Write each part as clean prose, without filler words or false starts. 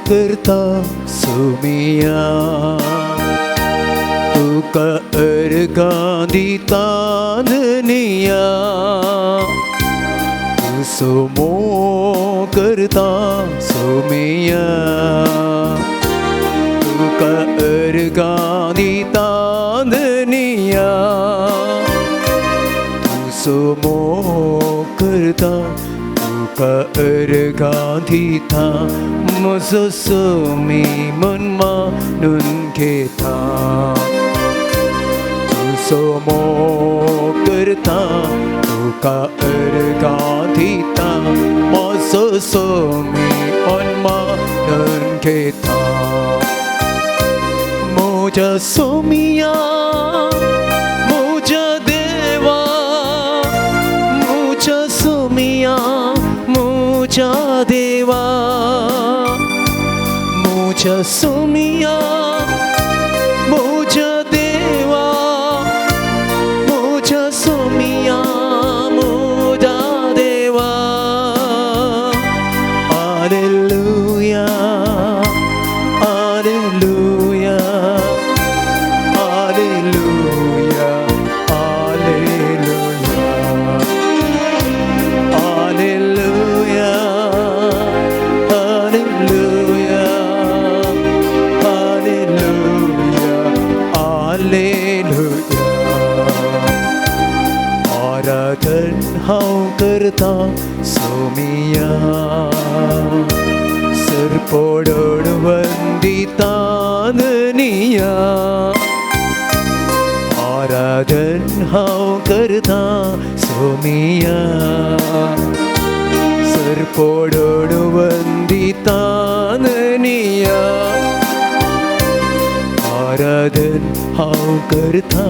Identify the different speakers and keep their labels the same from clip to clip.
Speaker 1: करता सोमिया तुका अर्गां दिता धनिया तूं सोमो करता सोमिया तुका अर्गां दिता धनिया तूं सोमो करता तुका अर्गां दिता म्हजो सोमी मन मानून घेता तूं सोमो करता तुका अर्गां दिता म्हजो सोमी मन मानून घेता म्हज्या सोमिया म्हज्या देवा म्हज्या सोमिया म्हज्या देवा म्हज्या सोमिया म्हज्या देवा म्हज्या सोमिया म्हज्या देवा. Hallelujah, hallelujah, hallelujah, hallelujah, hallelujah, hallelujah, hallelujah, hallelujah. आराधन हांव करता सोमिया सरपोडण वंदिता धनिया आराधन हांव करता सोमिया सरपोडण वंदिता धनिया आराधन हांव करता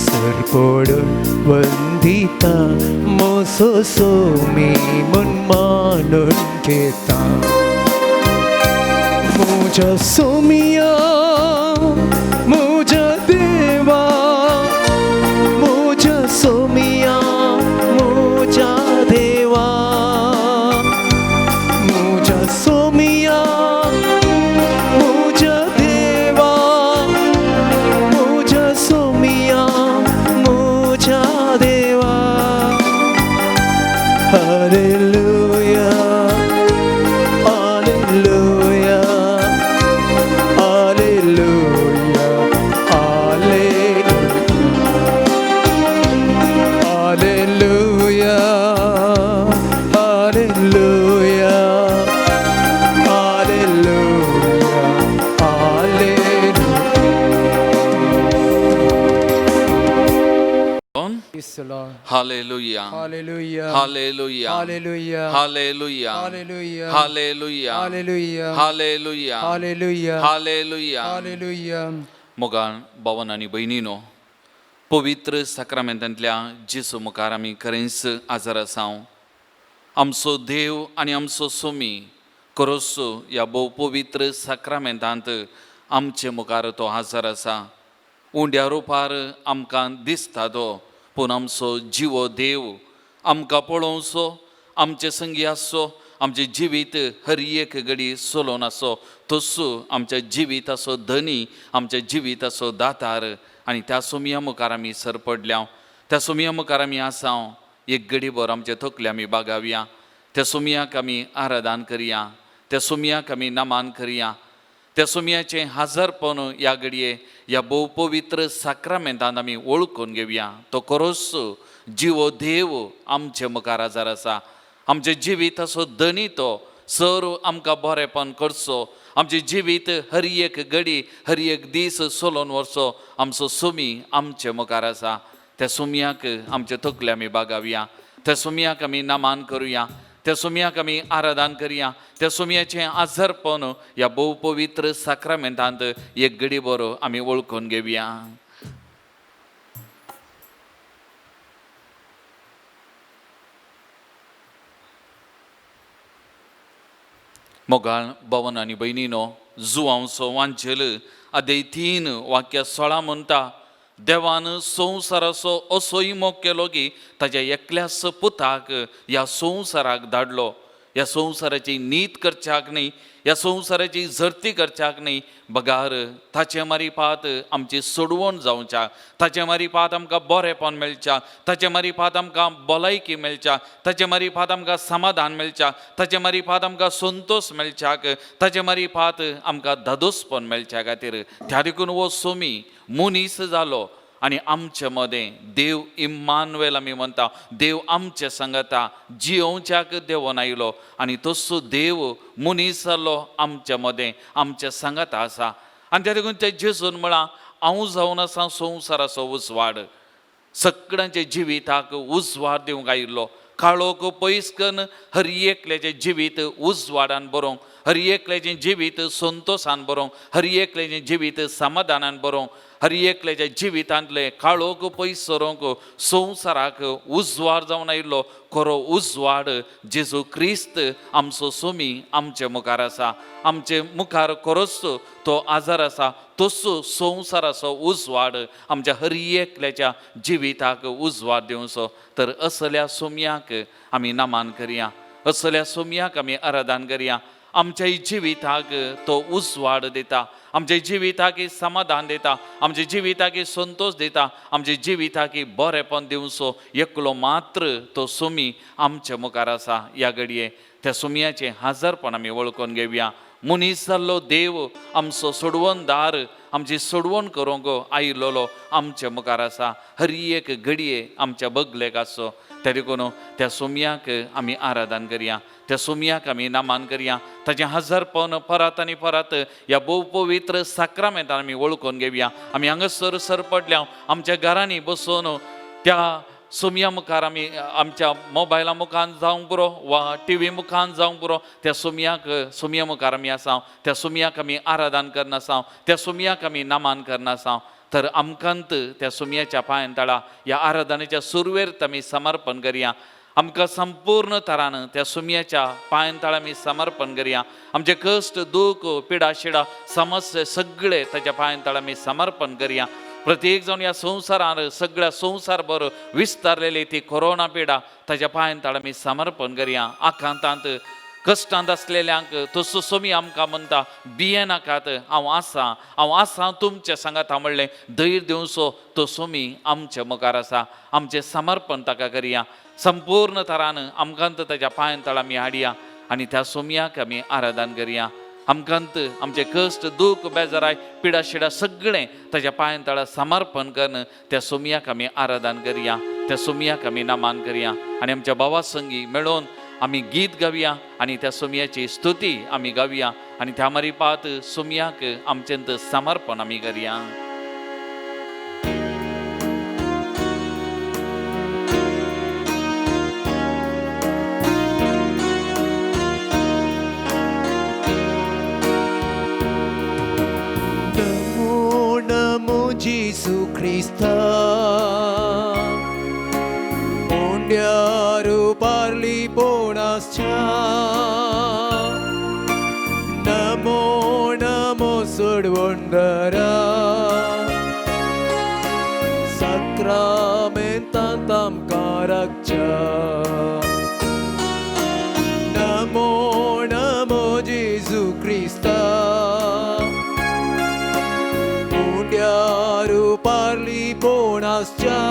Speaker 1: सरपोडण वंदिता मोसो सोमी मन मानून घेता म्हज्या सोमिया म्हज्या देवा म्हज्या सोमिया म्हज्या देवा म्हज्या सोमिया म्हज्या देवा म्हज्या सोमिया म्हज्या देवा. Hallelujah, hallelujah, hallelujah, hallelujah, hallelujah, hallelujah, hallelujah.
Speaker 2: Praise the Lord.
Speaker 3: Hallelujah.
Speaker 2: Hallelujah.
Speaker 3: Hallelujah.
Speaker 2: Hallelujah.
Speaker 3: Hallelujah.
Speaker 2: Hallelujah.
Speaker 3: Hallelujah.
Speaker 2: Hallelujah.
Speaker 3: Hallelujah.
Speaker 2: Hallelujah.
Speaker 3: Hallelujah.
Speaker 2: Hallelujah.
Speaker 3: मोगाळ भावन आनी भयणीनो, पवित्र साक्रामेंतांतल्या जेजू मुखार आमी खरेंच आजार आसा. आमचो देव आनी आमचो सोमी खरोच ह्या भोव पवित्र साक्रामेंतांत आमचे मुखार तो हाजर आसा. उंड्या रुपार आमकां दिसता तो, पूण आमचो जिवो देव आमकां पळोवचो, आमचे संगी आसचो, आमचें जिवीत हर एक घडी चलोवन आसचो. तोच आमच्या जिविताचो धनी, आमच्या जिविताचो दातार. आनी त्या सोमया मुखार आमी सरपडल्या, त्या सोमया मुखार आमी आसा. एक घडी भर आमचे तकले आमी बागावया, त्या सोमयाक आमी आराधन करया, त्या सोमयाक आमी नमान करया. त्या सोमयाचें हाजरपण ह्या घडये ह्या भोव पवित्र साक्रामेंतांत आमी वळखून घेवया. तो खरोच जिवो देव आमचे मुखार हाजर आसा. आमचें जिवीत असो धनी तो सर्व आमकां बरेपण करचो, आमचें जिवीत हर एक घडी हर एक दीस चलोवन व्हरचो आमचो सोमी आमचे मुखार आसा. त्या सोमयाक आमचे तकले आमी बागावया, त्या सोमयाक आमी नमान करुया, त्या सोमयाक आमी आराधन करया. त्या सोमयाचें आजरपण ह्या भोव पवित्र साक्रामेंतांत एक घडी बरो आमी वळखून घेवया. मोगाळ भवन आनी भयणीनो, जुवांवचो वांचेल आदे 3:16 म्हणटा, देवान संवसाराचो असोय मोग केलो की ताज्या एकल्याच पुताक ह्या संवसाराक धाडलो. ह्या संवसाराची नीत करच्याक न्ही, ह्या संवसाराची झरती करच्याक न्ही, बगार ताचे मारिपात आमची सोडवण जावच्या, ताचे मारिपात आमकां बरेपण मेळच्या, ताचे मारिपात आमकां भलायकी मेळच्या, ताचे मारिपात आमकां समाधान मेळच्या, ताचे मारिपात आमकां संतोश मेळच्याक, ताचे मारिपात आमकां धादोसपण मेळच्या खातीर. त्या देखून हो सोमी मनीस जालो आनी आमचे मदें देव इम्मानुएल आमी म्हणटा, देव आमचे सांगता जियोवच्याक देवोन आयलो आनी तसो देव मनीस जालो आमचे मदें, आमचे सांगाता आसा. आनी त्या देखून ते जेजून म्हळां, हांव जावन आसा संवसाराचो उजवाड, सगळ्यांच्या जिविताक उजवाड दिवंक आयिल्लो, काळोख पयस कन्न हर एकल्याचें जिवीत उजवाडान बरोवंक, हर एकल्याचें जिवीत संतोशान बरोवंक, हर एकल्याचें जिवीत समाधानान बरोवंक, हर एकल्याच्या जिवितांतलें काळोख पयस सरोवंक संवसाराक उजवाड जावन आयिल्लो खरो उजवाड जेजू क्रिस्त आमचो सोमी आमचे मुखार आसा. आमचे मुखार खरोच तो आजार आसा, तसो संवसाराचो उजवाड आमच्या हर एकल्याच्या जिविताक उजवाड दिवचो. तर असल्या सोमयाक आमी नमन करया, असल्या सोमयाक आमी आराधन करया. आमच्या जिविताक तो उजवाड दिता, आमच्या जिविताक समाधान दिता, आमच्या जिविताक संतोश दिता, आमच्या जिविताक बरेपण दिवचो एकलो मात्र तो सोमी आमच्या मुखार आसा. ह्या घडये त्या सोमयाचें हाजरपण आमी वळखून घेवया. मनीस जाल्लो देव आमचो सोडवणदार, आमची सोडवण करूंक आयिल्लो आमच्या मुखार आसा. हर एक घडये आमच्या बगलेक आसचो. त्या देखून त्या सोमयाक आमी आराधन करया, त्या सोमयाक आमी नमन करया. ताचें हजारपण परत आनी परत ह्या भोव पवित्र साक्रामेंतान आमी वळखून घेवया. आमी हांगासर सरपडल्या आमच्या घरांनी बसून त्या सोमया मुखार आमी आमच्या मोबायला मुखान जावंक पुरो वा टिवी मुखान जावंक पुरो, त्या सोमयाक सोमया मुखार आमी आसा, त्या सोमयाक आमी आराधन करना आसा, त्या सोमयाक आमी नमन करना आसा. तर आमकांत त्या सोमयाच्या पांयान तळा ह्या आराधनेच्या सुरवेर आमी समर्पण करया. आमकां संपूर्ण तरान त्या सुमयाच्या पांयान तळा आमी समर्पण करया. आमचे कश्ट, दूख, पिडा शिडा, समस्या सगळे ताच्या पांयान तळा आमी समर्पण करया. प्रत्येक जावन ह्या संवसारान सगळ्या संवसार भर विस्तारलेली ती कोरोना पिडा ताच्या पांयान तळा आमी समर्पण करया. आकांतांत कश्टांत आसलेल्यांक तसो सोमी आमकां म्हणटा, भियेनाकात, हांव आसा, हांव आसा तुमच्या सांगाता म्हणलें धैर्य दिवचो तो सोमी आमच्या मुखार आसा. आमचें समर्पण ताका करया. संपूर्ण तरान आमकां ताच्या पांयान तळा आमी हाडया आनी त्या सोमयाक आमी आराधन करया. आमकांत आमचे कश्ट, दूख, बेजाराय, पिडा शिडा सगळें ताच्या पांयान तळा समर्पण करून त्या सोमयाक आमी आराधन करया, त्या सोमयाक आमी नमन करया आनी आमच्या भावा संगी मेळोवन आमी गीत गावया आनी त्या सोमयाची स्तुती आमी गावया आनी त्या मारिपात सोमयाक आमचें समर्पण आमी करया.
Speaker 1: नमो नमो जेसू क्रिस्ता, उंड्यारू पारली पोणासच्या. नमो नमो सोडवणदारा, साक्रामेंतांत आमकां राखच्या. नमो नमो जेजू क्रिस्ता, उंड्यारू पारली पोणासच्या.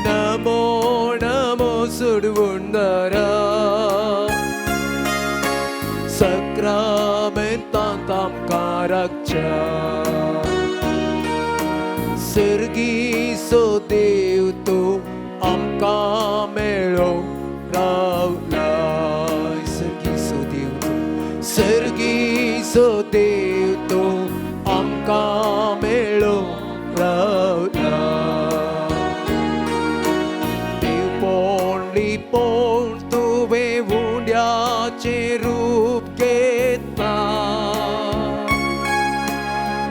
Speaker 1: नमो नमो सोडवणदारा, साक्रामेंतांत आमकां राखच्या. सर्गीचो देव तूं आमकां मेळो रावलाय. सर्गीचो देव तूं, सर्गीचो देव तूं आमकां मेळो रावलाय. देवपण लिपोण तुवें उंड्याचें रूप घेतलां.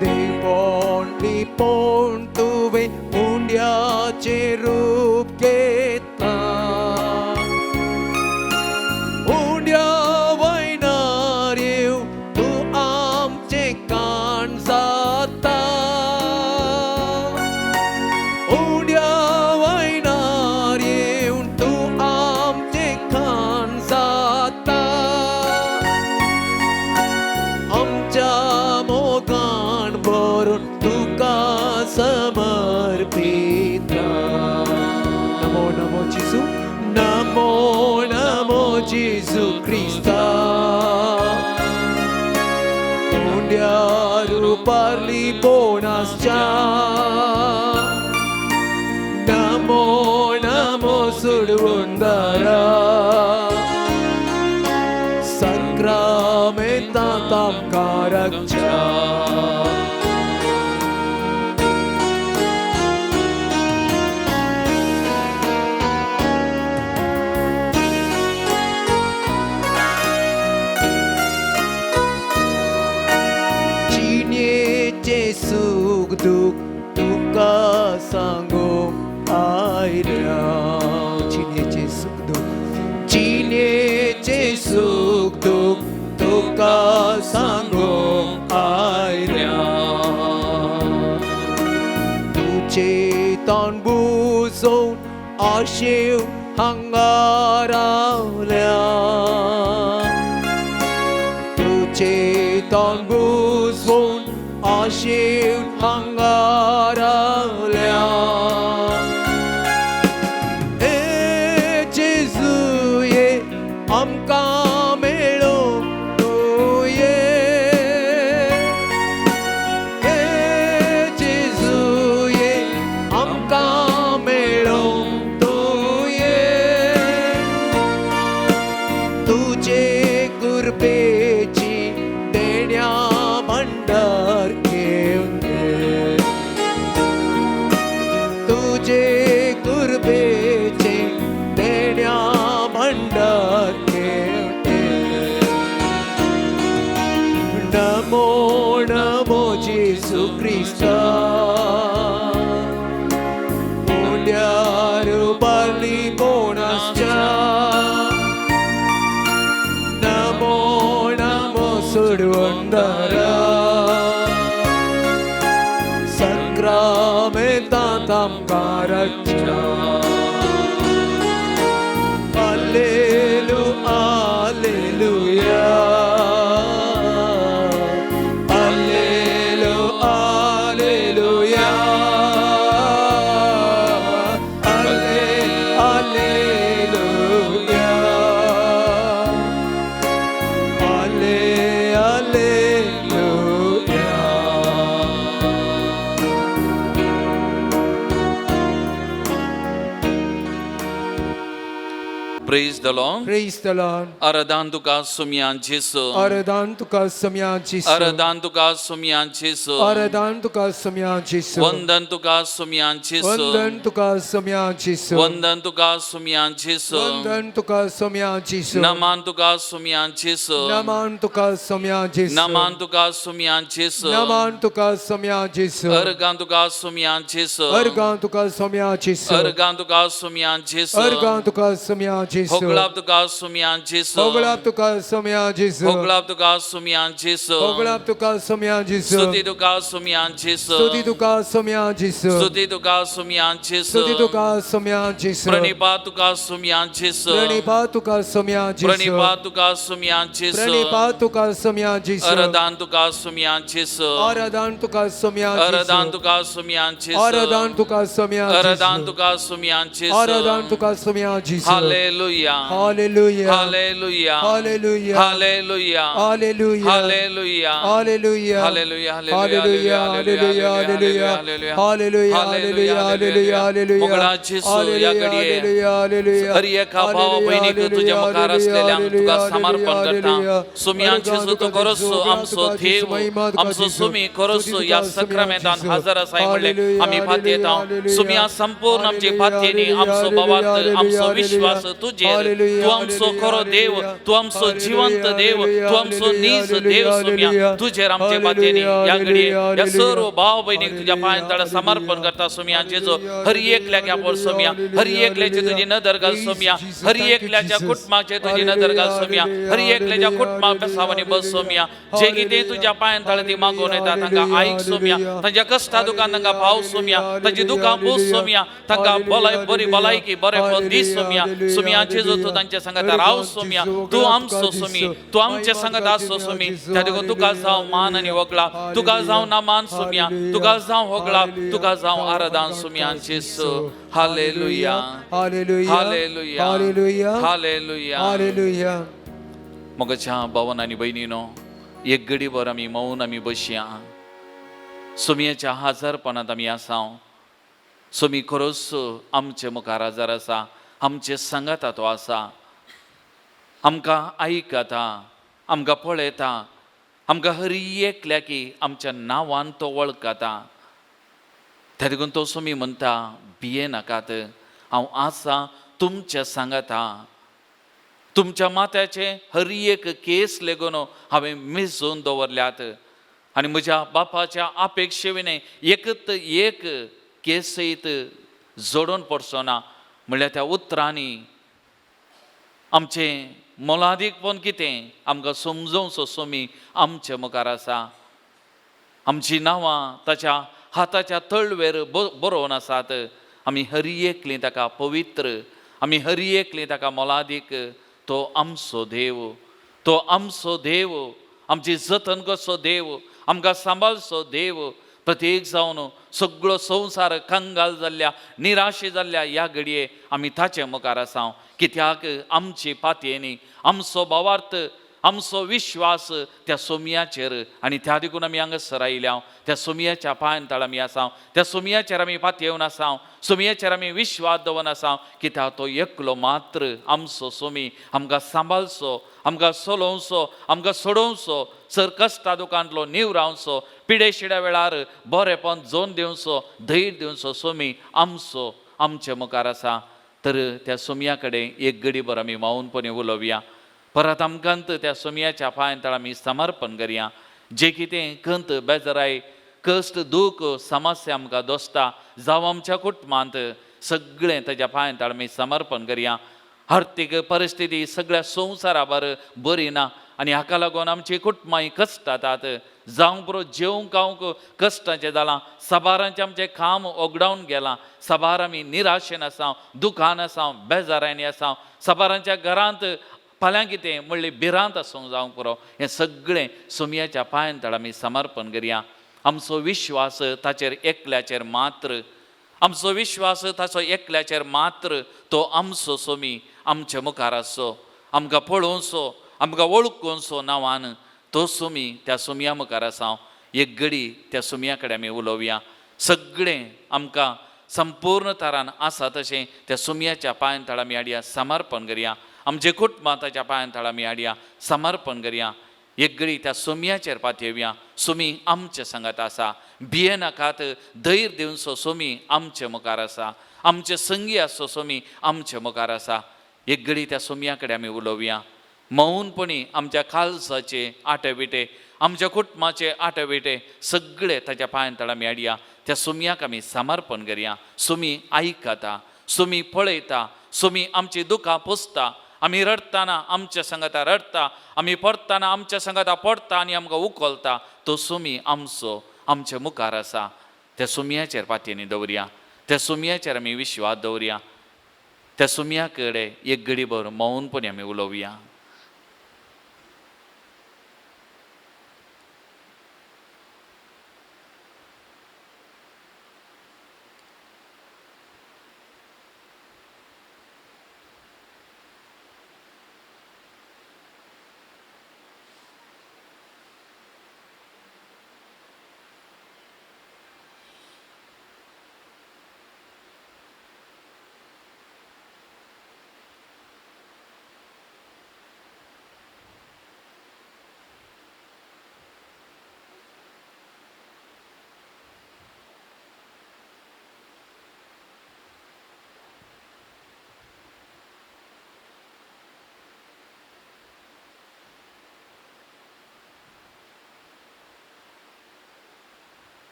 Speaker 1: देवपण लिपोण तुवें उंड्याचें रूप घेतलां. उंड्या वयनार येव तूं आमचें काण जाता. समर्पिता. नमो नमो जेजू, नमो नमो जेजू क्रिस्ता, उंड्या रुपार लिपोवन आसच्या. नमो नमो सुडवंदारा, सक्रामेंतांत आमकां राखच्या. जिणेचें सूख दूख तुका सांगूंक आयल्या. जिणेचें सूख दूख, जिणेचें सूख दूख तुका सांगूंक आयल्या. तुजें तोंड बुजोवन आशेव हांगा रावल्या. तुजें तोंड बुजोवन आशेव हांगा रावल्या. ए जेजू ये आमकां मेळोंक तूं ये. ए जेजू ये आमकां मेळोंक तूं ये. तुजे कृपेची देण्या भंडार घेवन ये. तुजे कृपेचे देण्या भंडार घेवन ये. नमो नमो जेजू क्रिस्ता, उंड्यार लिपोवन आसच्या. नमो नमो सुडवंदारा, सक्रामेंतांत आमकां राखच्या. Alleluia, alleluia, alleluia, alleluia, alleluia, alleluia.
Speaker 3: Praise the Lord.
Speaker 2: Praise the Lord.
Speaker 3: आराधन तुका सोमयान जेसू.
Speaker 2: आराधन तुका सोमयान जेसू.
Speaker 3: आराधन तुका सोमयान जेसू.
Speaker 2: आराधन तुका सोमयान जेसू.
Speaker 3: वंदन तुका सोमयान जेसू.
Speaker 2: वंदन तुका सोमयान जेसू.
Speaker 3: वंदन तुका सोमयान जेसू.
Speaker 2: वंदन तुका सोमयान जेसू.
Speaker 3: नमन तुका सोमयान जेसू.
Speaker 2: नमन तुका सोमयान जेसू.
Speaker 3: नमन तुका सोमयान जेसू.
Speaker 2: नमन तुका सोमयान जेसू.
Speaker 3: अर्गां तुका सोमयान जेसू.
Speaker 2: अर्गां तुका सोमयान जेसू.
Speaker 3: अर्गां तुका सोमयान जेसू.
Speaker 2: अर्गां तुका सोमयान जेसू.
Speaker 3: होगळाप तुका सोमयान जेसू.
Speaker 2: होगळाप तुका सोमयान जेसू.
Speaker 3: होगळाप तुका सोमयान जेसू.
Speaker 2: होगळाप तुका सोमयान जेसू.
Speaker 3: स्तुती तुका सोमयान जेसू.
Speaker 2: स्तुती तुका सोमयान जेसू.
Speaker 3: स्तुती तुका सोमयान जेसू.
Speaker 2: स्तुती तुका सोमयान जेसू.
Speaker 3: प्रणिपात तुका सोमयान जेसू.
Speaker 2: प्रणिपात तुका सोमयान जेसू.
Speaker 3: प्रणिपात तुका सोमयान जेसू.
Speaker 2: प्रणिपात तुका सोमयान जेसू.
Speaker 3: आराधन तुका सोमयान जेसू.
Speaker 2: आराधन तुका सोमयान जेसू.
Speaker 3: आराधन तुका सोमयान जेसू.
Speaker 2: आराधन तुका सोमयान जेसू.
Speaker 3: आराधन तुका सोमयान जेसू.
Speaker 2: आराधन तुका सोमयान जेसू.
Speaker 3: Hallelujah.
Speaker 2: Hallelujah.
Speaker 3: Hallelujah.
Speaker 2: Hallelujah.
Speaker 3: Hallelujah.
Speaker 2: Hallelujah.
Speaker 3: Hallelujah.
Speaker 2: Hallelujah.
Speaker 3: Hallelujah.
Speaker 2: Hallelujah. Hallelujah. Hallelujah. Hallelujah. Hallelujah. Hallelujah. Hallelujah.
Speaker 3: मोगळा जेसू या घडये
Speaker 2: हालेलुया. हालेलुया.
Speaker 3: हर एका भावा भयणीक तुज्या मुखार आसलेल्यांक तुका समर्पण करता. सोमयान जेजू तूं खरोच आमचो देव, आमचो सोमी खरोच ह्या सक्रामेंतान हजर आसाय म्हणलें आमी पातयेता. सोमया संपूर्ण आमची पातयेनी आमचो भावार्थ, आमचो विश्वास तुजेर. तूं आमचो खरो देव, तूं आमचो जिवंत देव, तूं आमचो नीज देव. सोमया तुजेर आमचे पातयेनी ह्या घडये ह्या सर्व भाव भयणीक तुज्या पांयां तळा समर्पण करता. सोमया जेजू हर एकल्याक ह्या पोर सोमया, हर एकल्याची तुजी नदर घाल सोमया, हर एकल्याच्या कुटुंबाचेर तुजी नदर घाल सोमया, हर एकल्याच्या कुटुंबाक बेसावानी बस सोमया. जे कितें तुज्या पांयां तळा ती मागून येता तांकां आयक सोमया, तांच्या कश्टा दुकान तांकां पाव सोमया, तांची दुकां पूस सोमया, तांकां बरी भलायकी बरें दीस सोमया. सोमया जेजू तूं तांच्या सांगाता राव सोम्या तूं आमचो सोमी तूं आमच्या सांगाता आसचो सोमी त्या देखून तुका जावं मान आनी वगळा तुका जावं ना मान सोम्या तुका जावं होगळा तुका जावं आराधन Saumya जेसू hallelujah
Speaker 2: hallelujah
Speaker 3: hallelujah
Speaker 2: hallelujah
Speaker 3: hallelujah
Speaker 2: hallelujah.
Speaker 3: मोगाच्या भावन आनी भयणीनो एक घडीभर आमी मौन आमी बसया. सोमयेच्या हाजारपणांत आमी आसाव. सोमी खरोच आमचे मुखार आजार आसा, आमचे सांगाता तो आसा, आमकां आयकता, आमकां पळयता, आमकां हरी एकल्याकी आमच्या नांवान तो वळखता. त्या देखून तो सोमी म्हणटा भिये नाकात, हांव आसा तुमच्या सांगाता. तुमच्या माथ्याचे हर एक केस लेगून हांवें मेजून दवरल्यात आनी म्हज्या बापाच्या अपेक्षे विणें एकत एक केस सयत जोडून पडचो ना. म्हणल्यार त्या उतरांनी आमचें मोलादीकपण कितें आमकां समजोवचो सोमी आमचे मुखार आसा. आमचीं नांवां ताच्या हाताच्या तळवेर बरोवन आसात. आमी हरी एकलीं ताका पवित्र, आमी हरी एकलीं ताका मोलादीक. तो आमचो देव, तो आमचो देव, आमची जतन करचो देव, आमकां सांबाळचो देव. प्रत्येक जावन सगळो संवसार कंगाल जाल्ल्या, निराशे जाल्ल्या ह्या घडये आमी ताचे मुखार आसा. कित्याक आमची पातयेनी आमचो भावार्थ, आमचो विश्वास त्या सोमयाचेर आनी त्या देखून आमी हांगासर आयल्या. त्या सोमयाच्या पांयान तळ आमी आसा, त्या सोमयाचेर आमी पातयेवन आसा, सोमयाचेर आमी विश्वास दवरून आसा. कित्याक तो एकलो मात्र आमचो सोमी आमकां सांबाळचो, आमकां चलोवचो, आमकां सोडोवचो, सर कश्टा दुकांतलो निवरावचो, पिडे शिड्या वेळार बरेपण जोन दिवचो, धैर्य दिवचो सोमी आमचो आमचे मुखार आसा. तर त्या सोमया कडेन एक घडीभर आमी मावनपणी उलोवया. परत आमकां त्या सोमयाच्या पांयान तळ आमी समर्पण करया. जे कितें खंत, बेजाराय, कश्ट, दूख, समस्या आमकां दोसता जावं आमच्या कुटुंबांत, सगळें ताच्या पांयान तळ आमी समर्पण करया. आर्थीक परिस्थिती सगळ्या संवसारा बर बरी ना आनी हाका लागून आमची कुटुंबां कश्टातात. जावंक पुरो जेवंक खावंक कश्टाचें जालां, साबारांचें आमचें काम ओगडावन गेलां, साबार आमी निराशेन आसा, दुखान आसा, बेजारांनी आसा, साबारांच्या घरांत फाल्यां कितें म्हणली भिरांत आसूंक जावंक पुरो. हें सगळें सोमयाच्या पांयान तळ आमी समर्पण करया. आमचो विश्वास ताचेर एकल्याचेर मात्र, आमचो विश्वास ताचो एकल्याचेर मात्र. तो आमचो सोमी आमचे मुखार आसचो, आमकां पळोवचो, आमकां वळखुचो नांवान तो सोमी त्या सोमया मुखार आसा. एक घडी त्या सोमया कडेन आमी उलोवया. सगळें आमकां संपूर्ण तरान आसा तशें त्या सोमयाच्या पांयान तळ आमी हाडया, समर्पण करया. आमचें कुटुंबां ताच्या पांयान तळ आमी हाडया, समर्पण करया. एक घडी त्या सोमयाचेर पातयेवया. सोमी आमचे सांगात आसा, भियेनाकात, धैर्य दिवचो सोमी आमचे मुखार आसा, आमचे संगी आसचो सोमी आमचे मुखार आसा. एक घडी त्या सोमया कडेन आमी उलोवया. मौनपणी आमच्या खालसाचे आटेविटे, आमच्या कुटुंबाचे आटेविटे सगळे ताच्या पांयान तळ आमी हाडया. त्या सोमयाक आमी समर्पण करया. सोमी आयकता, सोमी पळयता, सोमी आमची दुखां पोसता. आमी रडटाना आमच्या सांगाता रडटा, आमी पडटाना आमच्या सांगाता पडटा आनी आमकां उखलता. तो सोमी आमचो आमच्या मुखार आसा. त्या सोमयाचेर पातयेनी दवरया, त्या सोमयाचेर आमी विश्वास दवरया. त्या सोमया कडेन एक घडीभर मौनपणी आमी उलोवया.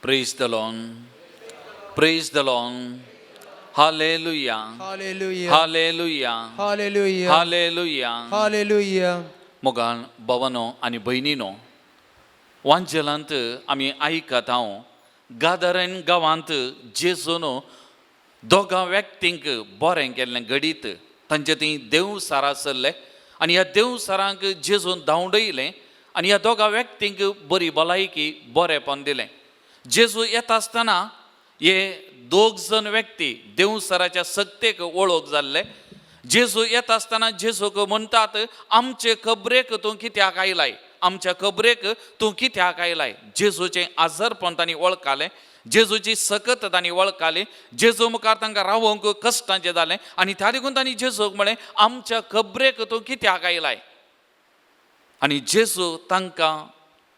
Speaker 3: Praise the Lord. Praise the Lord. Hallelujah.
Speaker 2: Hallelujah
Speaker 3: Hallelujah.
Speaker 2: Hallelujah
Speaker 3: Hallelujah.
Speaker 2: Hallelujah.
Speaker 3: मोगान भवनो आनी भयणीनो, वांजेलांत आमी आयकत हांव गादरेन गांवांत जेजून दोगां व्यक्तींक बरें केल्लें घडीत. तांचे थंय देवसार आसले आनी ह्या देवसारांक जेजून धांवडयलें आनी ह्या दोगां व्यक्तींक बरी भलायकी बरेंपण दिलें. जेजू येता आसतना हे दोग जण व्यक्ती देवसाराच्या सक्तेक वळख जाल्ले. जेजू येता आसतना जेजूक म्हणटात, आमचे खबरेक तूं कित्याक आयलाय, आमच्या खबरेक तूं कित्याक आयलाय. जेजूचें आजारपण तांणी वळखालें, जेजूची सकत तांणी वळखाली. जेजू मुखार तांकां रावोंक कश्टांचें जालें आनी त्या देखून तांणी जेजूक म्हळें, आमच्या खबरेक तूं कित्याक आयलाय. आनी जेजू तांकां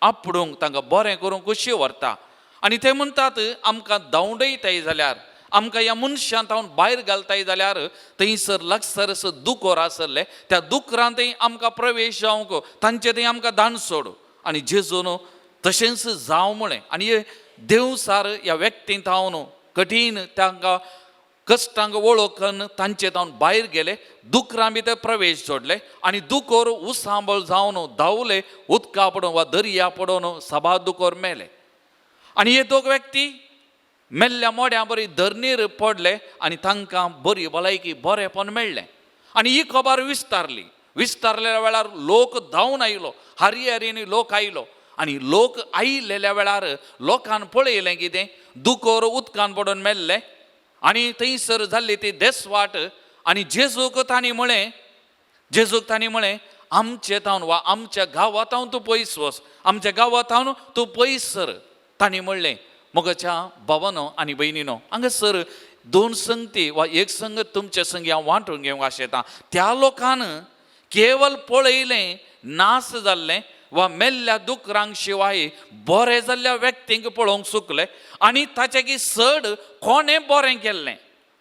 Speaker 3: आपडूंक, तांकां बरें करूंक कुशी व्हरता आनी ते म्हणटात, आमकां धांवडयताय जाल्यार, आमकां ह्या मनशान तावन भायर घालताय जाल्यार थंयसर लागसर दुकोर आसले, त्या दुकरान थंय आमकां प्रवेश जावंक, तांचे थंय आमकां दान सोड. आनी जेजून तशेंच जावं म्हळें. आनी हे देवसार ह्या व्यक्तीन थावन कठीण तांकां कश्टांक वळखून तांचे थावन भायर गेले, दुकरां भितर प्रवेश जोडले आनी दुकोर उसांबळ जावन धांवले, उदका पडून वा दर्या पडून सभा दुकोर मेले. आनी हे दोग व्यक्ती मेल्ल्या मोड्या बरी धरणीर पडले आनी तांकां बरी भलायकी बरेंपण मेळ्ळें. आनी ही खबर विस्तारली. विस्तारलेल्या वेळार लोक धांवन आयलो, हरी हरीनी लोक आयलो. आनी लोक आयिल्ल्या वेळार लोकान पळयलें कितें, दुकोर उदकान पडून मेल्ले आनी थंयसर जाल्ली ती देसवाट. आनी जेजूक तांणी म्हळें, जेजूक तांणी म्हळें, आमचे थावन वा आमच्या गांवां थावन तूं पयस वच, आमच्या गांवां थावन तूं पयस सर. तांणी म्हणलें, मोगाच्या भावानो आनी भयणीनो, हांगासर दोन संगती वा एक संगत तुमचे संगी हांव वांटून घेवंक आशेतां. त्या लोकान केवल पळयलें नास जाल्लें वा मेल्ल्या दुकरांक शिवाय बरें जाल्ल्या व्यक्तींक पळोवंक चुकलें आनी ताचे की चड कोणें बरें केल्लें,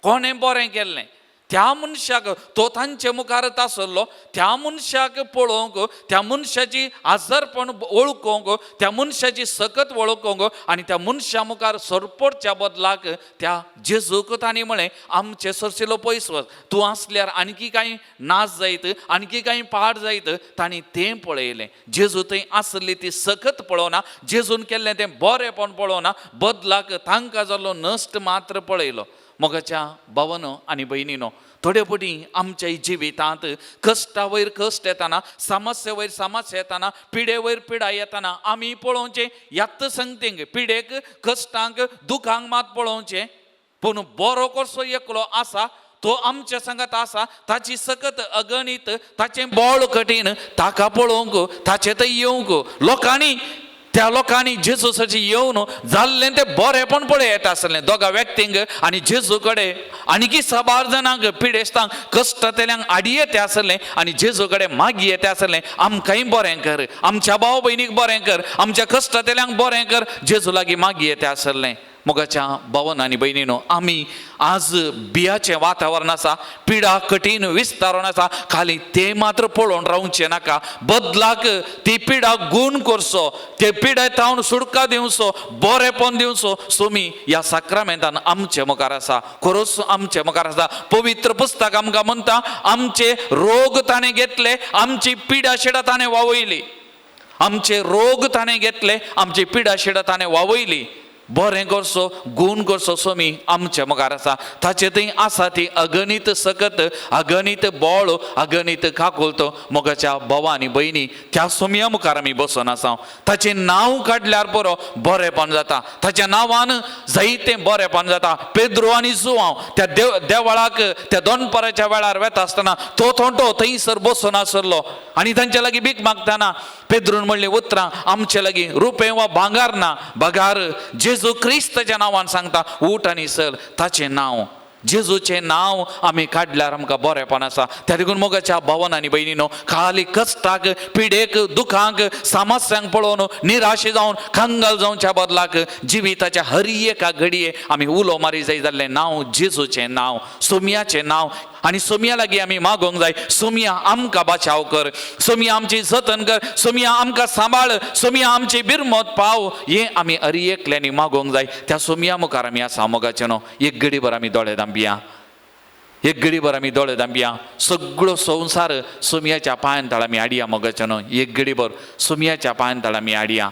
Speaker 3: कोणें बरें केल्लें त्या मनशाक, तो तांचे मुखार आसलो त्या मनशाक पळोवंक, त्या मनशाची आजारपण वळखूंक, त्या मनशाची सकत वळखूंक आनी त्या मनशा मुखार सरपटच्या बदलाक त्या जेजूक तांणी म्हळें, आमचे सरशिलो पयस वच, तूं आसल्यार आणकी कांय नाश जायत, आणकी कांय पाड जायत. तांणी तें पळयलें. जेजू थंय आसली ती सकत पळोवना, जेजून केल्लें तें बरेंपण पळोवना, बदलाक तांकां जाल्लो नश्ट मात्र पळयलो. मोगाच्या भावानो आनी भयणीनो, थोडे फावटी आमच्या जिवितांत कश्टा वयर कश्ट येताना, समस्ये वयर समस्या येताना, पिडे वयर पिडा येताना आमी पळोवचें ह्याच संगतींक, पिडेक, कश्टांक, दुखांक मात पळोवचें. पूण बरो कसो एकलो आसा, तो आमच्या सांगात आसा, ताची सकत अगणीत, ताचें बळ कठीण, ताका पळोवंक, ताचें थंय येवंक लोकांनी, त्या लोकांनी जेजूसाचें येवन जाल्लें तें बरेंपण पळयत आसलें दोगा व्यक्तींक. आनी जेजू कडेन आनीकी साबार जाणांक, पिडेस्तांक, कश्टांतल्यांक आडी येता आसलें आनी जेजू कडेन मागी येता आसलें, आमकांय बरें कर, आमच्या भाव भयणीक बरें कर, आमच्या कश्टांतल्यांक बरें कर, जेजू लागीं मागी येता आसलें. मोगाच्या भावन आनी भयणीनो, आमी आज बियाचें वातावरण आसा, पिडा कठीण विस्तारण आसा, खाली तें मात्र पळोवन रावचें नाका. बदलाक ती पिडा गूण करचो, ते पिडा तावन सुटका दिवचो, बरेंपण दिवचो. सोमी ह्या साक्रामेंतान आमचे मुखार आसा, खरोच आमचे मुखार आसा. पवित्र पुस्तक आमकां म्हणटा, आमचे रोग ताणें घेतले, आमची पिडा शिडा ताणें वावयली, आमचे रोग ताणें घेतले, आमची पिडा शिडा ताणें वावयली. बरें करचो, गूण करचो सोमी आमच्या मुखार आसा. ताचे थंय आसा ती अगणीत सकत, अगणीत बळ, अगणीत काकुलतो. मोगाच्या भावा आनी भयणी, त्या सोमया मुखार आमी बसून आसा. ताचें नांव काडल्यार बरो बरेंपण जाता, ताच्या नांवान जायतें बरेंपण जाता. पेद्रो आनी जुवांव त्या देवळाक त्या दोनपराच्या वेळार वेता आसतना तो थोंटो थंयसर बसून आसलो आनी तांच्या लागीं भीक मागतना पेद्रून म्हणलीं उतरां, आमचे लागीं रुपें वा भांगार ना, बगार जेजू क्रिस्ताच्या नांवान सांगता, उठ आनी चल. ताचें नांव, जेजूचें नांव आमी काडल्यार आमकां बरेंपण आसा. त्या देखून मोगाच्या भावन आनी भयणीनो, खाली कश्टाक, पिडेक, दुखांक, समस्यांक पळोवन निराशे जावन कंगाल जावच्या बदलाक जिविताच्या हर एका घडये आमी उलो मारी जाय जाल्लें नांव जेजूचें नांव, सोमयाचें नांव. आनी सोमया लागीं आमी मागोवंक जाय, सोमया आमकां बचाव कर, सोमया आमची जतन कर, सोमया आमकां सांबाळ, सोमया आमची बिरमत पाव. हें आमी हर एकल्यांनी मागोवंक जाय. त्या सोमया मुखार आमी आसा. मोगाचें न्हू, एक घडीभर आमी दोळे धांपया, एक घडीभर आमी दोळे धांपया. सगळो संवसार सोमयाच्या पांयान तळ आमी हाडया. मोगाचें न्हू, एक घडीभर सोमयाच्या पांयान तळ आमी हाडया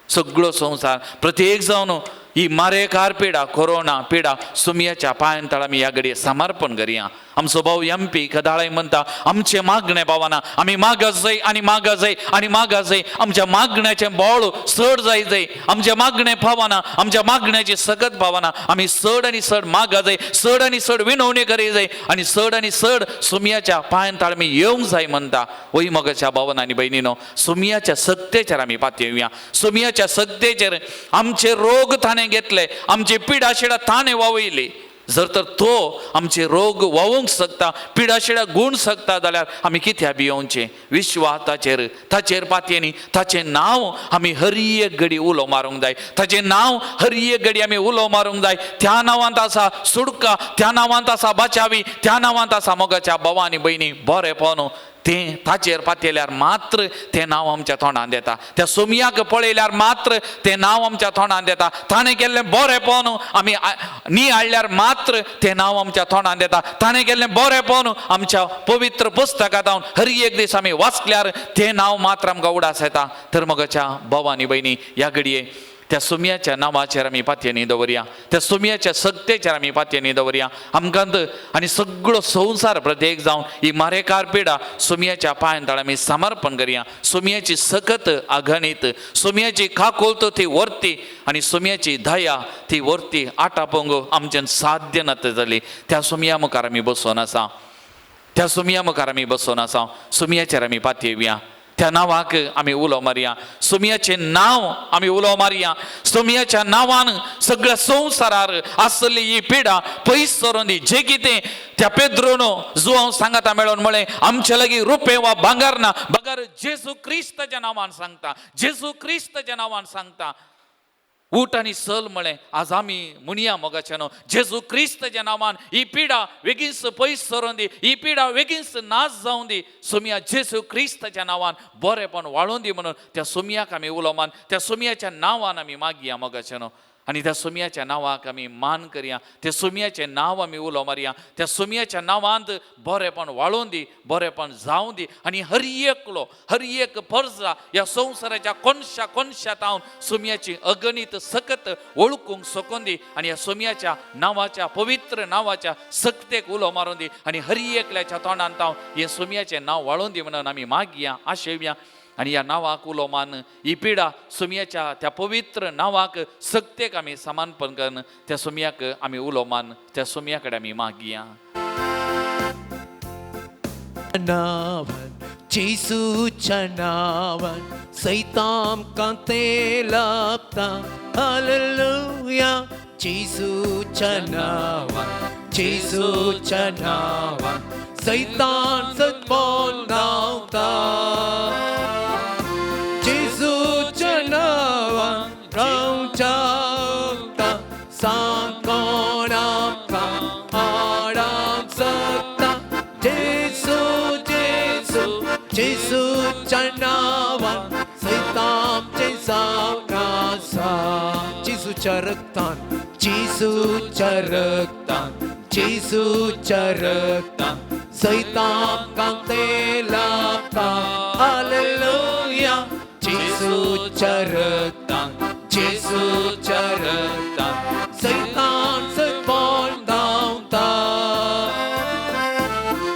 Speaker 3: सगळो संवसार. प्रत्येक जावन ही मारेकार पिडा, कोरोना पिडा सुमयाच्या पांयांतळ आमी ह्या घडये समर्पण करया. आमचो भाव एम पी कदाळय म्हणटा, आमचें मागणें पावना, आमी मागत जाय आनी मागत जाय आनी मागत जाय, आमच्या मागण्याचें बोळ चड जाय जाय, आमचें मागणें पावना, आमच्या मागण्याची सकत पावना, आमी चड आनी चड मागत जाय, चड आनी चड विनवणी करी जाय आनी चड सुमयाच्या पांयांतळ आमी येवंक जाय म्हणटा. वय मोगाच्या भावन आनी भयणीनो, सुमयाच्या सक्तेचेर आमी पातयेवया. सुमयाच्या सक्तेचेर आमचे रोग ताणें घेतले, आमची पिडा शिडा ताणें वावयली. जर तर तो आमचे रोग वावूंक शकता, पिडाशिडा गूण शकता जाल्यार आमी कित्याक भियोवचें? विश्वास ताचेर, ताचेर पातयेनी ताचें नांव आमी हर एक घडी उलो मारूंक जाय, ताचें नांव हर एक घडी आमी उलो मारूंक जाय. त्या नांवांत आसा सुटका, त्या नांवांत आसा बाचावी, त्या नांवांत आसा मोगाच्या भावा आनी भयणी बरेपण. तें ताचेर पातयल्यार मात्र तें नांव आमच्या तोंडांत येता, त्या सोमयाक पळयल्यार मात्र तें नांव आमच्या तोंडांत येता, ताणें केल्लें बरेपण आमी नियाळ्ळ्यार मात्र तें नांव आमच्या तोंडांत येता, ताणें केल्लें बरेपण आमच्या पवित्र पुस्तकांत हर एक दीस आमी वाचल्यार तें नांव मात्र आमकां उडास येता. तर मोगाच्या भावा आनी भयणी, ह्या घडये त्या सुमयाच्या नांवाचेर आमी पातयेनी दवरया, त्या सुमयाच्या सक्तेचेर आमी पातयेनी दवरया. आमकां आनी सगळो संवसार प्रत्येक जावन ही मारेकार पिडा सुमयाच्या पांयांतळ आमी समर्पण करया. सुमयाची सकत अगणीत, सुमयाची काकुळत ती वर्ती आनी सुमयाची दया ती वर्ती आटापोंग आमच्यान साध्य नात जाली. त्या सुमया मुखार आमी बसून आसा, त्या सुमया मुखार आमी बसून आसा. सुमयाचेर आमी पातयेवया, त्या नांवाक आमी उलो मारया, सुमयाचें नांव आमी उलो मारया. सुमयाच्या नांवान सगळ्या संवसारार आसली ही पिडा पयस सरून दी. जे कितें त्या पेद्रोनो जुवांव सांगाता मेळोन म्हळें, आमचे लागीं रुपें वा भांगर ना, बगर जेजू क्रिस्ताच्या नांवान सांगता, जेजू क्रिस्ताच्या नांवान सांगता. उठ आनी चल म्हळें. आज आमी म्हणया मोगाच्यानो, जेजू क्रिस्ताच्या नांवान ही पिडा बेगीनच पयस सरून दी, ही पिडा बेगीनच नाश जावं दी. सोमया जेजू क्रिस्ताच्या नांवान बरेपण वाळोवन दी म्हणून त्या सोमयाक आमी उलो मान, त्या सोमयाच्या नांवान आमी मागया मोगाच्यानो. आनी त्या सोमयाच्या नांवाक आमी मान करया, त्या सोमयाचें नांव आमी उलो मारया, त्या सोमयाच्या नांवांत बरेपण वाळोवन दी, बरेपण जावं दी. आनी हर एकलो, हर एक परजा ह्या संवसाराच्या कोनशा कोनशात हांव सोमयाची अगणीत सकत वळखूंक शकून दी आनी ह्या सोमयाच्या नांवाच्या पवित्र नांवाच्या सक्तेक उलो मारून दी आनी हर एकल्याच्या तोंडांत हांव हें सोमयाचें नांव वाळोवन दी म्हणून आमी मागया, आशेवया. आनी ह्या नांवाक उलो मान ही पिडा सोमयाच्या त्या पवित्र नांवाक सक्तेक आमी समानपण करून त्या सोमयाक आमी उलो मान, त्या सोमया कडेन आमी मागया.
Speaker 1: नांवान जेजूच्या नांवान सैतान कांते लाभता. हालेलुया. जेजूच्या नांवान, जेजूच्या नांवान सैतान सतपोल धांवता. जेजूच्या नांवान रावच्या सांग कोणाक आडावंक शकता. जेजू जेजू जेजूच्या नांवान सैतानचें जावन आसा. जेजूच्या रक्तान, जेजूच्या रक्तान, जेजूच्या रक्तान सैतान कांते लाभता. हालेलुया. जेजूच्या रक्तान, जेजूच्या रक्तान सैतान सतपोल धांवता.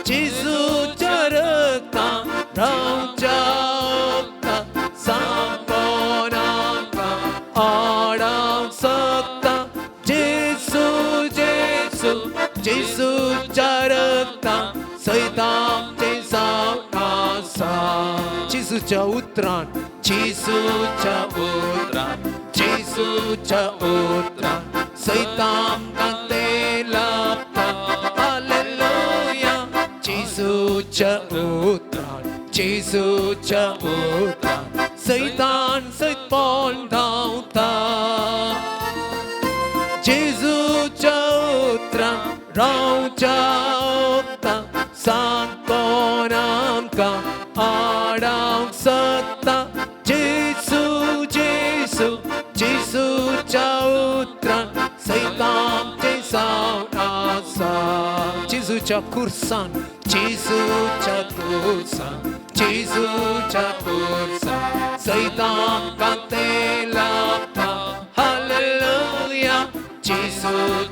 Speaker 1: जेजूच्या रक्तान रावच्या सांग कोणाक आडावंक शकता. जेजू जेजू जेजूच्या रक्तान सैतानचें जावन आसा. जेजूच्या उतरान, जेजूच्या उतरान, जेजूच्या उतरान सैतान कांते लाभता. हालेलुया. जेजूच्या उतरान, जेजूच्या उतरान सैतान सतपोल धांवता. जेजूच्या उतरान रावच्या सांग कोणाक आडावंक शकता. जेजू जेजू जेजूच्या उतरान सैतानचें जावन आसा. जेजूच्या खुर्सान, जेजूच्या खुर्सान, जेजूच्या खुर्सान सैतान कांते लाभता. हालेलुया.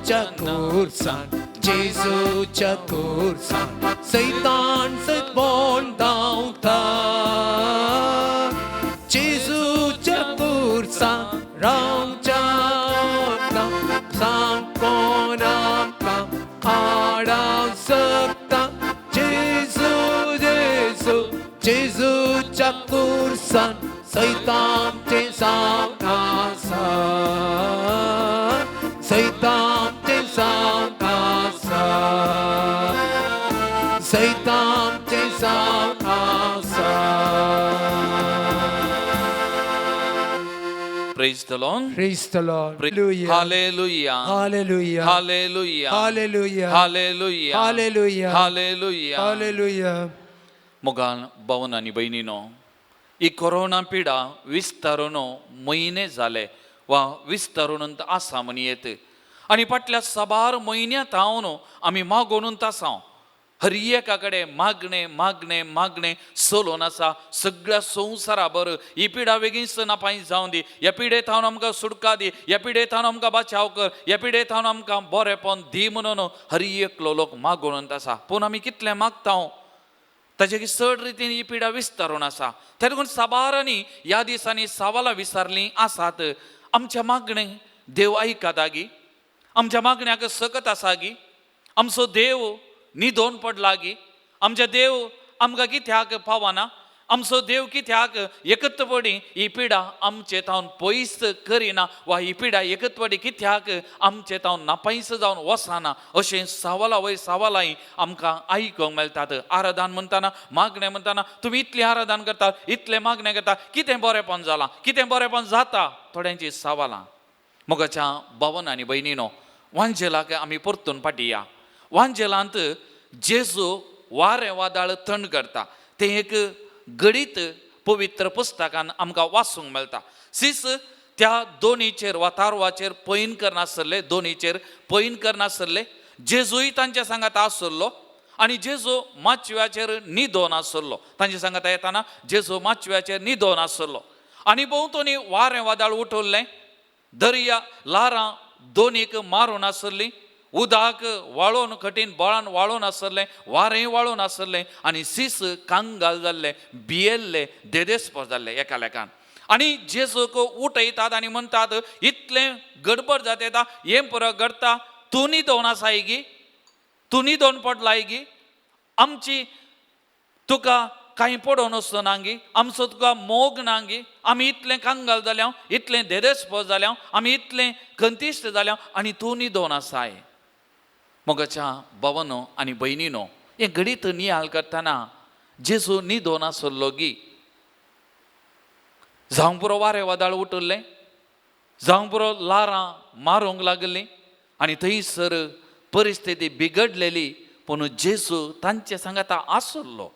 Speaker 1: जेजूच्या खुर्सान, जेजूच्या खुर्सान सैतान सतबोन धांवता. जेजूच्या खुर्सान रावच्या सांगकोन आमकां आडावंक शकता. जेजू जेजू जेजूच्या खुर्सान सैतानचें सावट आसा, सैतानचें सावट आसा, सैतानचें सावट आसा.
Speaker 3: Praise the Lord.
Speaker 2: Praise the Lord. Hallelujah.
Speaker 3: Hallelujah.
Speaker 2: Hallelujah.
Speaker 3: Hallelujah.
Speaker 2: Hallelujah.
Speaker 3: Hallelujah.
Speaker 2: Hallelujah.
Speaker 3: Hallelujah.
Speaker 2: Hallelujah.
Speaker 3: मोगान भावन आनी भयणीनो, ही कोरोना पिडा विस्तारून म्हयने जाले वा विस्तारून आसा म्हणयेत आनी फाटल्या साबार म्हयन्यांत हांव आमी मागोवन आसा. हर एका कडेन मागणें मागणें मागणें चलोवन आसा सगळ्या संवसाराभर. ही पिडा बेगीनच नापाय जावन दी, ह्या पिडे थावन आमकां सुटका दी, ह्या पिडे थावन आमकां बाचाव कर, ह्या पिडे थावन आमकां बरेंपण दी म्हणून हर एकलो लोक मागोवन आसा. पूण आमी कितलें मागता ताजे चड रितीन ही पिडा विस्तारून आसा. तेका लागून साबारांनी ह्या दिसांनी सवालां विचारलीं आसात. आमच्या मागणें देव आयकता गी? आमच्या मागण्याक सकत आसा गी? आमचो देव न्हिदोन पडला गी? आमच्या देव आमकां कित्याक पावना? आमचो देव कित्याक एकत्वडी ही पिडा आमचे थावन पयस करिना वा ही पिडा एकत्वडी कित्याक आमचे थावन नापायस जावन वचना अशें सवाला वयर सवालांय आमकां आयकूंक मेळटात. आराधन म्हणटाना, मागणें म्हणटाना तुमी इतलें आराधन करतात, इतलें मागणें करता, कितें बरेंपण जालां, कितें बरेंपण जाता? थोड्यांची सवालां. मोगाच्या भावन आनी भयणीनो, वांजेलाक आमी परतून फाटीं या. वांजेलांत जेजू वारें वादळ थंड करता तें एक गणीत पवित्र पुस्तकान आमकां वाचूंक मेळटा. सीस त्या दोनीचेर वा तारवाचेर पैन करनासले, दोनीचेर पैन करनासले. जेजूय तांच्या सांगात आसलो आनी जेजू माचव्याचेर न्हिदोन आसलो. तांच्या सांगात येताना जेजू माचव्याचेर न्हिदोन आसलो आनी भोंवतणी वारें वादळ उठवल्लें, दर्या ल्हारां दोनीक मारून आसलीं, उदक वाळोवन कठीण बळान वाळोवन आसलें, वारें वाळोवन आसलें आनी सीस कांगाल जाल्ले, भियेल्ले, देदेस्पर जाल्ले एकालेकान. आनी जेजूक उठयतात आनी म्हणटात, इतलें गडबड जाता येता, हें पुरो घडटा, तूं न्हिदोन आसाय गी? तूं न्हिदोन पडलाय गी? आमची तुका कांय पडोवन वचना गी? आमचो तुका मोग ना गी? आमी इतलें कांगाल जाल्या, इतलें देदेस्पर जाल्या, आमी इतलें खंतिश्ट जाल्या आनी तूं न्हिदोन आसाय. मोगाच्या भावानो आनी भयणीनो, हें घडीत नियाळ करतना जेजू न्हिदोन आसलो गी? जावंक पुरो वारें वादळ उठिल्लें, जावंक पुरो ल्हारां मारूंक लागलीं आनी थंयसर परिस्थिती बिगडलेली, पूण जेजू तांचे सांगाता आसलो.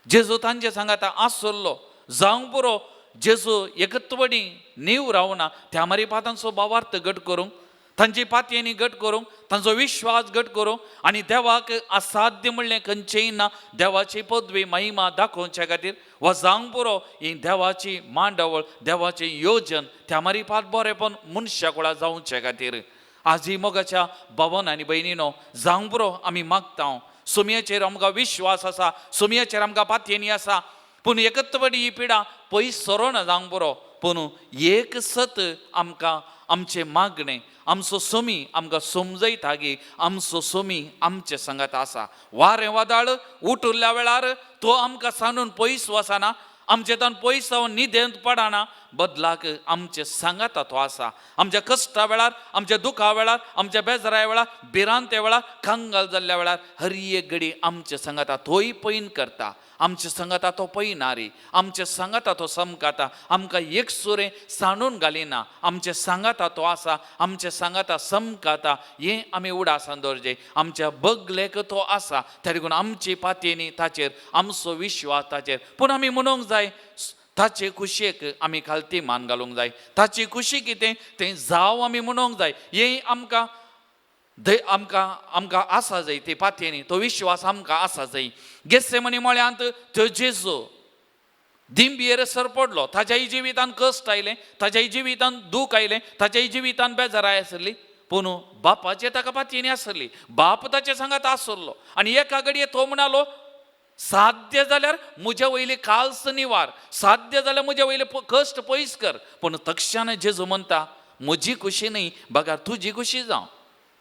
Speaker 3: जेजू तांचे सांगाता आसलो. जावंक पुरो जेजू एकत्वडी नीव रावना, त्या मारी तांचो भावार्थ घट करूंक, तांची पातयेनी घट करूंक, तांचो विश्वास घट करूंक आनी देवाक असाध्य म्हणलें खंयचेंय ना, देवाची पदवी महिमा दाखोवच्या खातीर वा जावंक पुरो ही देवाची मांडावळ, देवाचें योजन त्या मारी पात बरेंपण मनशा कुळा जावचे खातीर. आजही मोगाच्या भावन आनी भयणीनो, जावंक पुरो आमी मागता, सुमयेचेर आमकां विश्वास आसा, सुमयेचेर आमकां पातयेनी आसा, पूण एकत्वडी ही पिडा पयस सरोना जावंक पुरो. पूण एक सत आमकां आमचें मागणें, आमचो सोमी आमकां समजयता गी आमचो सोमी आमचे सांगात आसा. वारें वादळ उठिल्ल्या वेळार तो आमकां सांडून पयस वचना, आमचे तान पयस जावन न्हिदेंत पडना, बदलाक आमचे सांगाता तो आसा. आमच्या कश्टा वेळार, आमच्या दुखा वेळार, आमच्या बेजारा वेळार, भिरांते वेळार, कंगाल जाल्ल्या वेळार हर एक घडी आमचे सांगाता तोय पैन करता, आमचे सांगाता तो पैनारी, आमचे सांगाता तो समकाता, आमकां एक सुरें सांडून घालिना, आमचे सांगाता तो आसा, आमचे सांगाता समकाता. हें आमी उडासान दवरचें. आमच्या बगलेक तो आसा, त्या देखून आमची पातयेनी ताचेर, आमचो विश्वास ताचेर. पूण आमी म्हणूंक जाय ताचे खुशयेक आमी खालती मान घालूंक जाय. ताची खुशी कितें तें जावं आमी म्हणूंक जाय. हें आमकां आमकां आमकां आसा जाय ती पातयेनी, तो विश्वास आमकां आसा जाय. गेसेमनी मळ्यांत त्यो जेजू दिंबियेर सरपडलो. ताच्याय जिवितान कश्ट आयलें, ताच्याय जिवितान दूख आयलें, ताच्याय जिवितान बेजाराय आसली, पूण बापाचे ताका पातयेनी आसली, बाप ताचे सांगात आसलो. आनी एका घडये तो म्हणालो, साध्य जाल्यार म्हज्या वयली काल्स निवार, साध्य जाल्यार म्हज्या वयले कश्ट पयस कर. पूण तक्षण जेजू म्हणटा, म्हजी खुशी न्हय बघा तुजी खुशी जावं,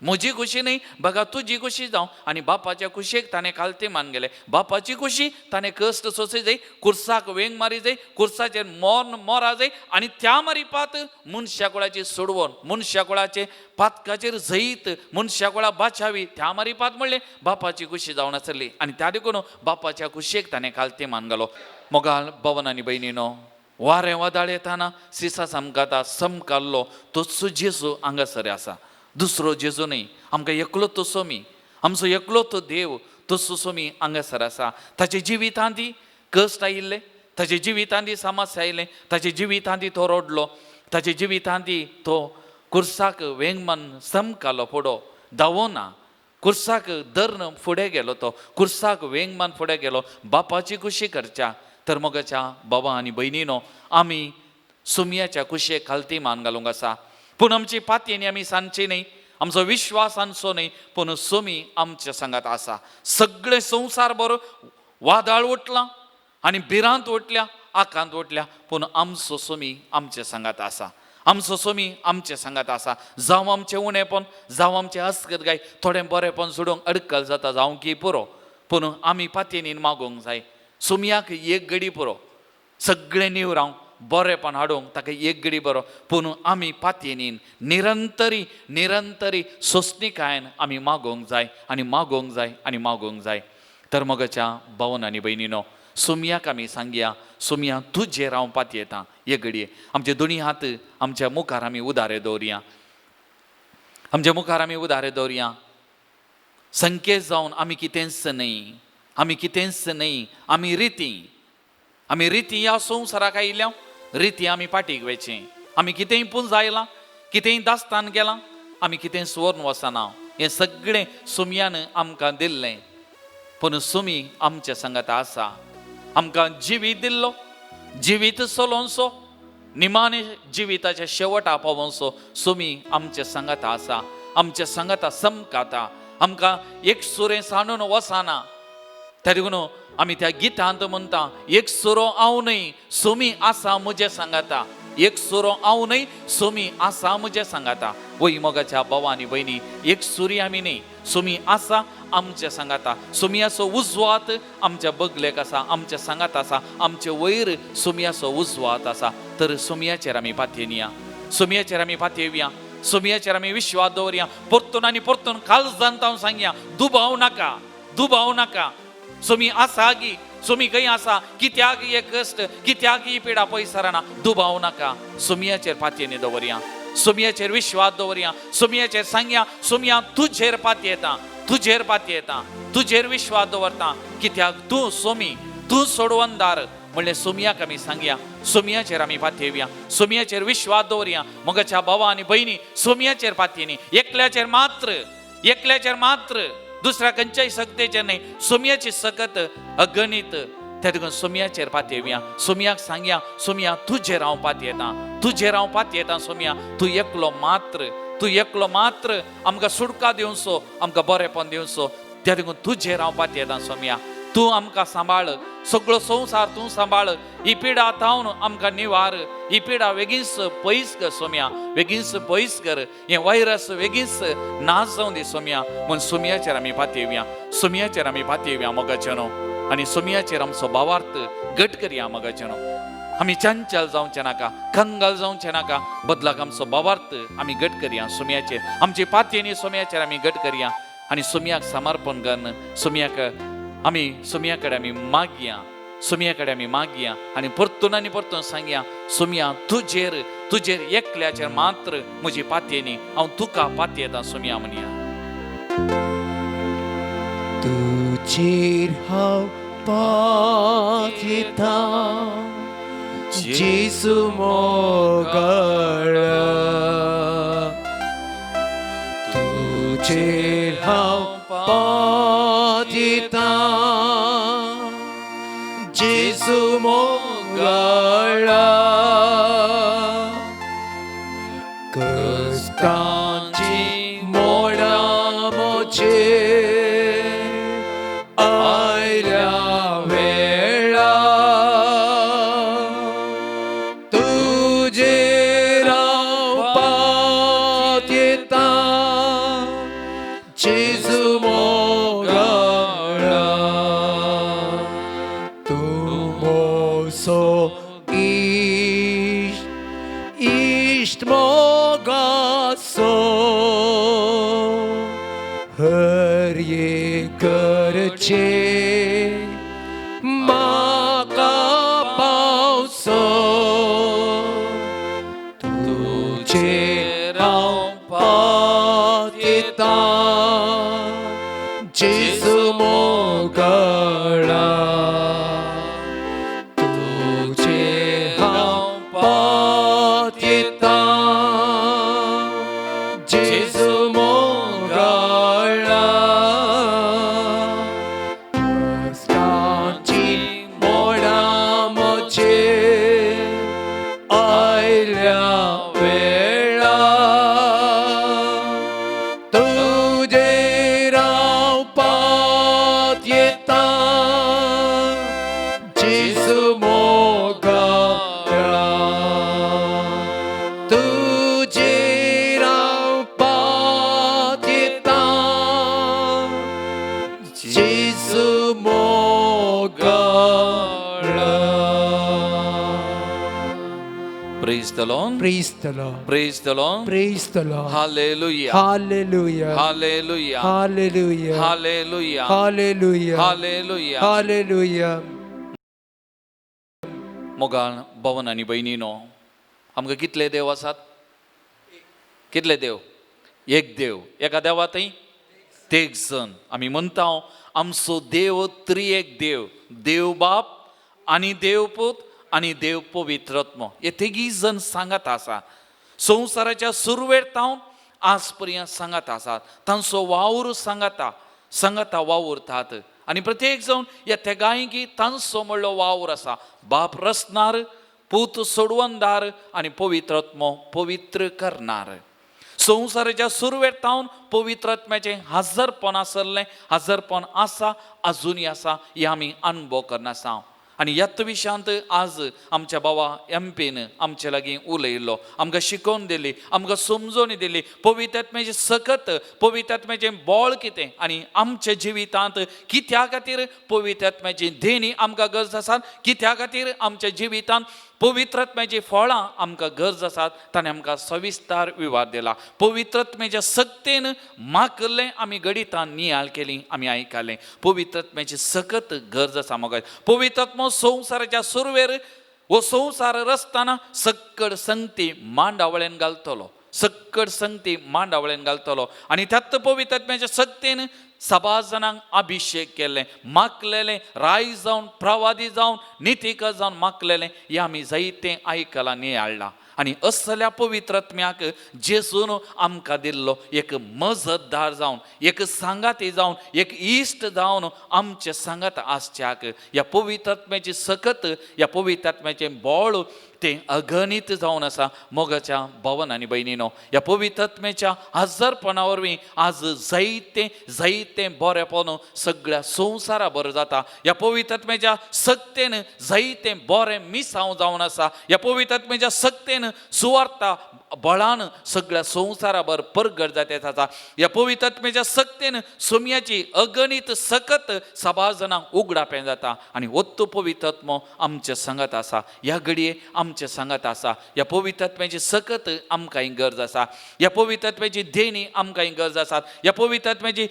Speaker 3: म्हजी खुशी न्हय बघा तुजी खुशी जावं. आनी बापाच्या खुशयेक ताणें खालती मान गेलें. बापाची खुशी ताणें कश्ट सोंसी जाय, कुर्साक वेंग मारी जाय, कुर्साचेर मोर मोरा जाय, आनी त्या मारिपात मनशा कुळाची सोडवण, मनशा कुळाचे पातकाचेर जैत, मनशा कुळा बाचावी, त्या मारिपात म्हणलें बापाची खुशी जावन आसली. आनी त्या देखून बापाच्या खुशयेक ताणें खालती मान घालो. मोगाल भवन आनी भयणीनो, वारें वादळ येताना सिसा सामकाता समकाल्लो तोच जेजू हांगासर आसा, दुसरो जेजू न्हय. आमकां एकलो तो सोमी, आमचो एकलो तो देव, तसो सोमी हांगासर आसा. ताचे जिवितांत कश्ट आयिल्ले, ताचे जिवितांत समस्या आयलें, ताचे जिवितांत तो रडलो, ताचे जिवितांत तो कुर्साक वेंगमान समकालो फुडो धांवो ना, कुर्साक धरून फुडें गेलो, तो कुर्साक वेंगमान फुडें गेलो बापाची खुशी करच्या. तर मोगाच्या बाबा आनी भयणीनो, आमी सुमयाच्या खुशयेक खालती मान घालूंक आसा. पूण आमची पातयेनी आमी सांगची न्हय, आमचो विश्वास आमचो न्हय, पूण सोमी आमच्या सांगात आसा. सगळें संवसार बरो वादळ उठलां आनी भिरांत उठल्या, आकांत उठल्या, पूण आमचो सोमी आमच्या सांगात आसा, आमचो सोमी आमच्या सांगात आसा. जावं आमचें उणेपण, जावं आमचें अस्कत गाय, थोडें बरेंपण सोडूंक अडकल जाता, जावं की पुरो, पूण आमी पातयेनीन मागोवंक जाय. सोमयाक एक घडी पुरो, सगळें निवरावंक बरेंपण हाडूंक ताका एक घडी बरो, पूण आमी पातयेनीन निरंतरी निरंतरी सोंसणीकायेन आमी मागोवंक जाय, आनी मागोवंक जाय, आनी मागोवंक जाय. तर मोगाच्या भावन आनी भयणीनो, सोमयाक आमी सांगया, सोमया तुजेर हांव पातयेता. एक घडये आमचे दोनी हात आमच्या मुखार आमी उदारे दवरया, आमच्या मुखार आमी उदारे दवरया. संकेत जावन आमी कितेंच न्हय, आमी कितेंच न्हय, आमी रिती, आमी रिती ह्या संवसाराक आयिल्ल्या रिती आमी पाटीक वयचें. आमी कितेंय पुंजायलां, कितेंय दास्तान गेलां, आमी कितेंय सुवर्ण वचना. हें सगळें सुमयान आमकां दिल्लें, पूण सुमी आमच्या सांगात आसा. आमकां जिवीत दिल्लो, जिवीत चलोवचो, निमाणे जिविताच्या शेवटा पावोवचो सुमी आमच्या सांगात आसा, आमच्या सांगाता समकाता. आमकां एक सुरें सांडून वचना. त्या देखून आमी त्या गितांत म्हणटा, एक सुरो हांव न्हय, सोमी आसा म्हजे सांगाता, एक सुरो हांव न्हय, सोमी आसा म्हजे सांगाता. वय मोगाच्या भावा आनी भयणी, एक सुरी आमी न्हय, सोमी आसा आमच्या सांगाता. सोमयाचो उजवात आमच्या बगलेक आसा, आमच्या सांगात आसा, आमचे वयर सोमयाचो उजवात आसा. तर सोमयाचेर आमी पातयेनया, सोमयाचेर आमी पातयेवया, सोमयाचेर आमी विश्वास दवरया. परतून आनी परतून काळजांत हांव सांगया, दुबाव नाका, दुबाव नाका. सोमी आसा गी, सोमी खंय आसा, कित्याक हे कश्ट, कित्याक ही पिडा पयस सरना, दुबाव नाका. सोमयाचेर पातयेनी दवरया, सोमयाचेर विश्वास दवरया, सोमयाचेर सांगया, सोमया तुजेर पातयेता, तुजेर पातयेता, तुजेर विश्वास दवरता, कित्याक तूं सोमी, तूं सोडवणदार. म्हणलें सोमयाक आमी सांगया, सोमयाचेर आमी पातयेवया, सोमयाचेर विश्वास दवरया. मोगाच्या भावा आनी भयणी, सोमयाचेर पातयेनी, एकल्याचेर मात्र, एकल्याचेर मात्र, दुसऱ्या खंयच्याय शक्तेचेर न्हय. सोमयाची सकत अगणीत. त्या देखून सोमयाचेर पातयेवया, सोमयाक सांगया, सोमया तुजेर हांव पातयेता, तुजेर हांव पातयेता. सोमया तूं एकलो मात्र, तूं एकलो मात्र आमकां सुटका दिवचो, आमकां बरेंपण दिवचो. त्या देखून तुजेर हांव पातयेता. सोमया तूं आमकां सांबाळ, सगळो संवसार तूं सांबाळ, ही पिडा तावन आमकां निवार, ही पिडा बेगीनच पयस कर सोमया, बेगीनच पयस कर, हें व्हायरस बेगीनच नाश जावं दी सोमया. म्हूण सोमयाचेर आमी पातयेवया, सोमयाचेर आमी पातयेवया मोगाचें न्हू. आनी सोमयाचेर आमचो भावार्थ घट करया मोगाचें न्हू. आमी चंचल जावचें नाका, कंगाल जावचें नाका, बदलाक आमचो भावार्थ आमी घट करया सोमयाचेर, आमची पातयेनी सोमयाचेर आमी घट करया. आनी सोमयाक समर्पण करून सोमयाक आमी, सोमया कडेन आमी मागया, सोमया कडेन आमी मागया आनी परतून आनी परतून सांगया, सोमया तुजेर, तुजेर एकल्याचेर मात्र म्हजी पातयेनी, हांव तुका पातयेता सोमया म्हणया.
Speaker 1: तुजेर हांव पातयेता जेजू मोगाळ, तुजेर हांव पातयेता जेजू मोगाळ, कश्टांची आमचो इश्ट इश्ट मोगाचो हर एक करचे म्हाका पावसो तुजेर हांव पातयेता जेजू मोगाळा तुजेर हांव पातयेता जेजू मोगाळा कश्टांची मोडां म्हजेर आयल्या वेळा तुजेर हांव पातयेता जेजू मोगाळा तुजेर हांव पातयेता जेजू मोगाळा.
Speaker 3: Praise the Lord.
Speaker 2: Praise the Lord.
Speaker 3: Praise the Lord.
Speaker 2: Praise the Lord.
Speaker 3: Hallelujah.
Speaker 2: Hallelujah.
Speaker 3: Hallelujah.
Speaker 2: Hallelujah.
Speaker 3: Hallelujah.
Speaker 2: Hallelujah.
Speaker 3: Hallelujah.
Speaker 2: Hallelujah.
Speaker 3: मोगाळ भवन आनी भयणीनो, आमकां कितले देव आसात? कितले देव? एक देव. एका देवा थंय तेग जण आमी म्हणटा, आमचो देव त्रिएक देव, देव बाप आनी देव पूत आनी देव पवित्रत्म, हे तेगी जण सांगात आसा. संवसाराच्या सुरवेर तावन आज पर्यंत सांगात आसात, तांचो वावर सांगाता सांगाता वावुरतात आनी प्रत्येक जावन ह्या तेगांयकी तांचो म्हणलो वावर आसा. बाप रचणार, पूत सोडवणदार आनी पवित्रात्मो पवित्र करणार. संवसाराच्या सुरवेर तावन पवित्रात्म्याचें हजरपण आसलें, हजरपण आसा, आजुनूय आसा, हें आमी अणभव करना आसा. आनी ह्याच विशयांत आज आमच्या बाबा एम पीन आमचे लागीं उलयल्लो, आमकां शिकोवन दिली, आमकां समजोवणी दिली, पवित्रात्म्याचें सकत, पवित्रात्म्याचें बळ कितें आनी आमच्या जिवितांत कित्या खातीर पवित्रात्म्याची देणी आमकां गरज आसा, कित्या खातीर आमच्या जिवितांत पवित्रात्म्याचीं फळां आमकां गरज आसात, ताणें आमकां सविस्तार विवाद दिला. पवित्रात्म्याच्या सक्तेन माकल्लें आमी गणितान नियाळ केली, आमी आयकलें. पवित्रात्म्याची सकत गरज आसा म्हाका. पवित्रात्मो संवसाराच्या सुरवेर हो संवसार रचतना सक्कड संगती मांडावळेन घालतलो, सक्कड संगती मांडावळेन घालतलो आनी त्यात पवित्रात्म्याच्या सक्तेन सभा जाणांक अभिशेक केल्लें, माकलेलें, राय जावन, प्रवादी जावन, नितीक जावन माकलेलें, हें आमी जायतें आयकलां, नियाळ्ळां. आनी असल्या पवित्रात्म्याक जेजून आमकां दिल्लो एक मजतदार जावन, एक सांगाती जावन, एक इश्ट जावन आमचे सांगात आसच्याक ह्या पवित्रात्म्याची सकत, ह्या पवित्रात्म्याचें बळ तें अगणीत जावन आसा. मोगाच्या भवन आनी भयणीनो, ह्या पवित्रात्म्याच्या हजरपणा वरवीं आज जायतें जायतें बरेंपण सगळ्या संवसारा बरें जाता. ह्या पवित्रात्म्याच्या सक्तेन जायतें बरें मिसांव जावन आसा. ह्या पवित्रात्म्याच्या सक्तेन सुवार्ता बळान सगळ्या संवसाराभर परगट जाता आसा. ह्या पवित्रात्म्याच्या सक्तेन सोम्याची अगणीत सकत सभा जाणांक उगडापें जाता आनी ओत्तो पवित्रात्मो आमचे सांगात आसा, ह्या घडये आमचे सांगात आसा. ह्या पवित्रात्म्याची सकत आमकां गरज आसा, ह्या पवित्रात्म्याची देणी आमकां गरज आसा, ह्या पवित्रात्म्याची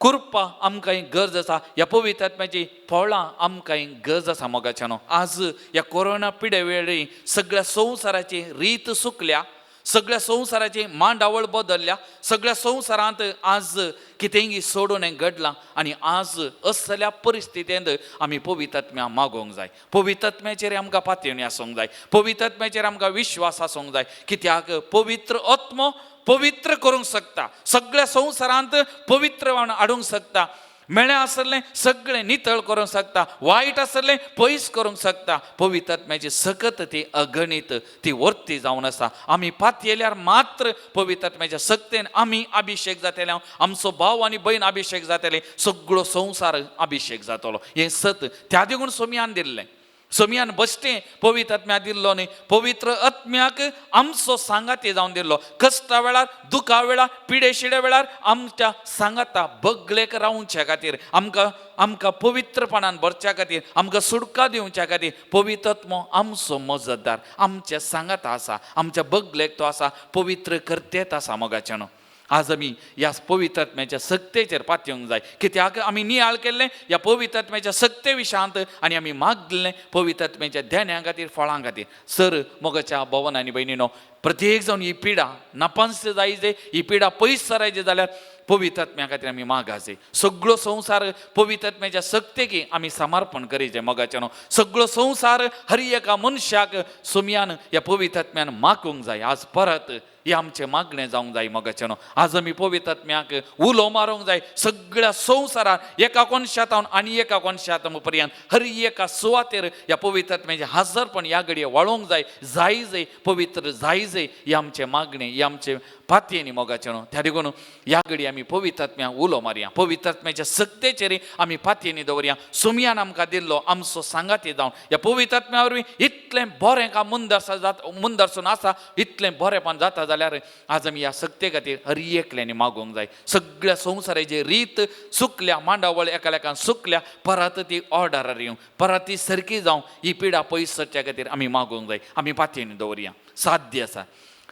Speaker 3: कृपा आमकां गरज आसा, ह्या पवित्रात्म्याची फळां आमकां गरज आसा. मोगाच्यानो, आज ह्या कोरोना पिडे वेळी सगळ्या संवसाराची रीत सुकल्या, सगळ्या संवसाराची मांडावळ बदलल्या, सगळ्या संवसारांत आज कितेंय सोडून घडलां आनी आज असल्या परिस्थितींत आमी पवित्रात्म्या मागोवंक जाय. पवित्रात्म्याचेर आमकां पातयेवणी आसूंक जाय, पवित्रात्म्याचेर आमकां विश्वास आसूंक जाय, कित्याक पवित्र आत्मो पवित्र करूंक शकता, सगळ्या संवसारांत पवित्र हाडूंक शकता, मेळ्ळें आसलें सगळें नितळ करूंक शकता, वायट आसलें पयस करूंक शकता. पवित्रात्म्याची सकत ती अगणीत, ती वर्ती जावन आसा. आमी पातयेल्यार मात्र पवित्रात्म्याच्या सक्तेन आमी अभिशेक जातले, आमचो भाव आनी भयण अभिशेक जातले, सगळो संवसार अभिशेक जातलो, हें सत त्या देखून सोमयान दिल्लें. सोमयान बश्टें पवित्र आत्म्या दिल्लो न्ही, पवित्र आत्म्याक आमचो सांगाती जावन दिल्लो. कश्टा वेळार, दुखा वेळार, पिडे शिडे वेळार आमच्या सांगाता बगलेक रावच्या खातीर, आमकां आमकां पवित्रपणान भरच्या खातीर, आमकां सुटका दिवच्या खातीर पवित्र आत्मो आमचो मजतदार आमच्या सांगाता आसा, आमच्या बगलेक तो आसा, पवित्र करतेत आसा. मोगाच्यानो, आज आमी ह्या पवित्र आत्म्याच्या सक्तेचेर पातयेवंक जाय. कित्याक आमी नियाळ केल्लें ह्या पवित्र आत्म्याच्या सक्ते विशयांत आनी आमी मागलें पवित्र आत्म्याच्या ध्याना खातीर, फळां खातीर. सर मोगाच्या भवन आनी भयणीनो, प्रत्येक जावन ही पिडा नापांस जायचे, ही पिडा पयस सरायची जाल्यार पवित्र आत्म्या खातीर आमी मागाचे. सगळो संवसार पवित्र आत्म्याच्या सक्तेकी आमी समर्पण करीचे. मोगाच्यानो, सगळो संवसार हर एका मनशाक सोमयान ह्या पवित्र आत्म्यान मागूंक जाय. आज परत हे आमचें मागणें जावंक जाय. मोगाच्यानो, आज आमी पवित्र आत्म्याक उलो मारूंक जाय. सगळ्या संवसारान एका कोनशांत आनी एका कोनशांत पर्यंत हर एका सुवातेर ह्या पवित्र आत्म्याचें हाजरपण ह्या घडये वाळोवंक जाय. जाय जाय पवित्र जाय जाय, हे आमचें मागणें, हे आमचें पातयेनी. मोगाच्यानो, त्या देखून ह्या घडये आमी पवित्र आत्म्याक उलो मारया, पवित्र आत्म्याच्या सक्तेचेर आमी पातयेनी दवरया. सोमयान आमकां दिल्लो आमचो सांगाती जावन ह्या पवित्र आत्म्या वरवीं इतलें बरें काम मुंदर्सा जाता, मुंदर्सून आसा, इतलें बरेंपण जाता जाल्यार आज आमी ह्या सक्ते खातीर हर एकल्यांनी मागूंक जाय. सगळ्या संवसाराची रीत सुकल्या, मांडावळ एकामेकान सुकल्या, परत ती ऑर्डरार येवं, परत ती सारकी जावं, ही पिडा पयस सरच्या खातीर आमी मागूंक जाय. आमी पातयेनी दवरया. साध्य आसा,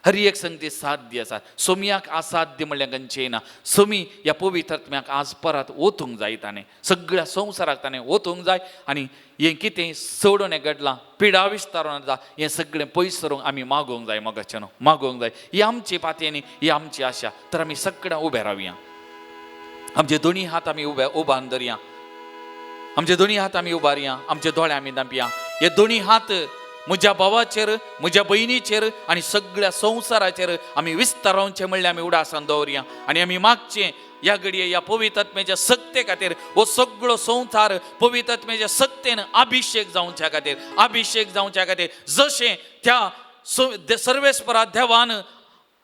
Speaker 3: हर एक संगती साध्य आसा. सोमयाक असाध्य म्हणल्यार खंयचें ना. सोमी ह्या पवित्र आत्म्याक आज परत ओतूंक जाय, ताणें सगळ्या संवसाराक ताणें ओतूंक जाय. आनी हें कितें सोडून घडलां, पिडा विस्तारून जाता, हें सगळें पयस सरूंक आमी मागूंक जाय. मोगाच्यानो, मागूंक जाय. ही आमची पातयेनी, ही आमची आशा. तर आमी सगळ्यां उबे रावया. आमचे दोनी हात आमी उबे उबान धरया, आमचे दोनी हात आमी उबारया, आमचे दोळे आमी दांपया. हे दोनी हात म्हज्या भावाचेर, म्हज्या भयणीचेर आनी सगळ्या संवसाराचेर आमी विस्तारावचे म्हणल्यार आमी उडासान दवरया आनी आमी मागचें ह्या घडये ह्या पवित्र आत्म्याच्या सक्ते खातीर, हो सगळो संवसार पवित्र आत्म्याच्या सक्तेन अभिशेक जावच्या खातीर, अभिशेक जावच्या खातीर. जशें त्या सर्वेस्परा देवान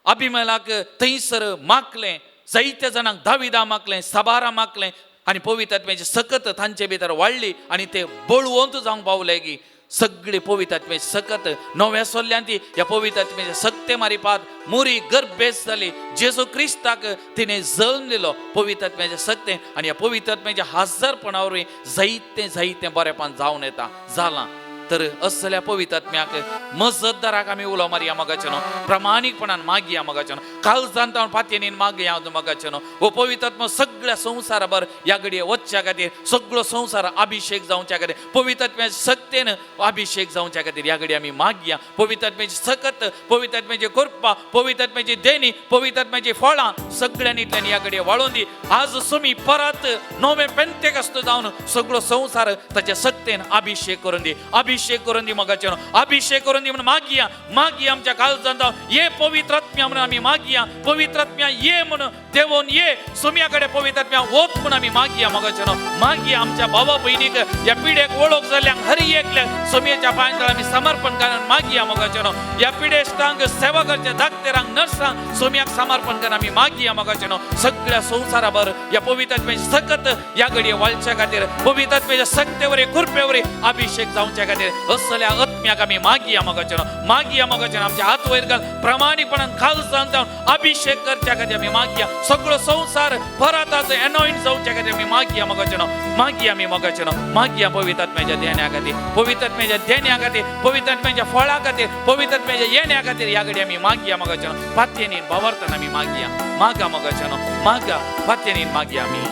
Speaker 3: अभिमेलाक थंयसर मागलें, जायत्या जाणांक दाविदा मागलें, साबारा मागलें आनी पवित्र आत्म्याची सकत तांचे भितर वाडली आनी ते बळवंत जावंक पावले की सगळी पवित्र आत्म्याची सकत नव्या सोल्ल्यान ती ह्या पवित्र आत्म्याच्या सक्ते मारिपात मुरी गर्भेस जाली. जेजू क्रिस्ताक तिणें जल्म दिलो पवित्र आत्म्याच्या सक्ते आनी ह्या पवित्र आत्म्याच्या हाजरपणा वरवीं जायतें जायतें बरेपण जावन येता जालां. तर असल्या पवित्र आत्म्याक मजतदाराक आमी उलो मारया. मोगाच्यानो, प्रामाणीकपणान मागया. मोगाच्यानो, काळजान तावन पातयेनीन मागया. मोगाच्यानो, हो पवित्र आत्मा सगळ्या संवसाराभर ह्या घडये वचच्या खातीर, सगळो संवसार अभिशेक जावच्या खातीर, पवित्र आत्म्याच्या सक्तेन अभिशेक जावच्या खातीर ह्या घडये आमी मागया. पवित्र आत्म्याची सकत, पवित्र आत्म्याची कृपा, पवित्र आत्म्याची देणी, पवित्र आत्म्याची फळां सगळ्यांनी ह्या घडये वाळोवन दी. आज सुमी परत नवे पेंतेकस्त जावन सगळो संवसार ताच्या सक्तेन अभिशेक करून दी, अभिशेक करून दी. मोगाच्यानो, अभिशेक करून दी म्हणून मागया, मागया आमच्या काळजांत जावन. ये पवित्र आत्म्या म्हणून आमी मागया. पवित्र आत्म्या ये म्हणून, देवोन ये, सुम्या कडेन पवित्र आत्म्या वच म्हणून आमी मागया. मोगाच्यानो, मागया. आमच्या भावा भयणीक, ह्या पिढेक वळख जाल्ल्यांक, हर एकल्याक सुमयेच्या पांयांत आमी समर्पण करून मागया. मोगाच्यानो, ह्या पिडेस्तांक, सेवा करच्या डाक्टरांक, नर्सांक सोमयाक समर्पण करून आमी मागया. मोगाच्यानो, सगळ्या संवसाराभर ह्या पवित्र आत्म्याची सकत ह्या घडये वाळच्या खातीर, पवित्र आत्म्याच्या सक्तेवरी कृपेवरी अभिशेक जावच्या खातीर असल्या आत्म्याक आमी मागया. मोगाच्यानो, मागया. मोगाच्यानो, आमच्या हात वयर घाल, प्रामाणीकपणान खालसान जावन अभिशेक करच्या खातीर आमी मागया. सगळो संवसार परत आज एनॉइंट जावच्या खातीर आमी मागया. मोगाच्यानो, मागया. आमी मोगाच्यानो मागया पवित्र आत्म्याच्या देण्या खातीर, पवित्र आत्म्याच्या देण्या खातीर, पवित्र आत्म्याच्या फळा खातीर, पवित्र आत्म्याच्या येण्या खातीर ह्या घडये आमी मागया. मोगाच्यानो, पातयेनीन भावार्थान आमी मागया. मागा मोगाच्यानो, मागा, पातयेनीन मागया आमी.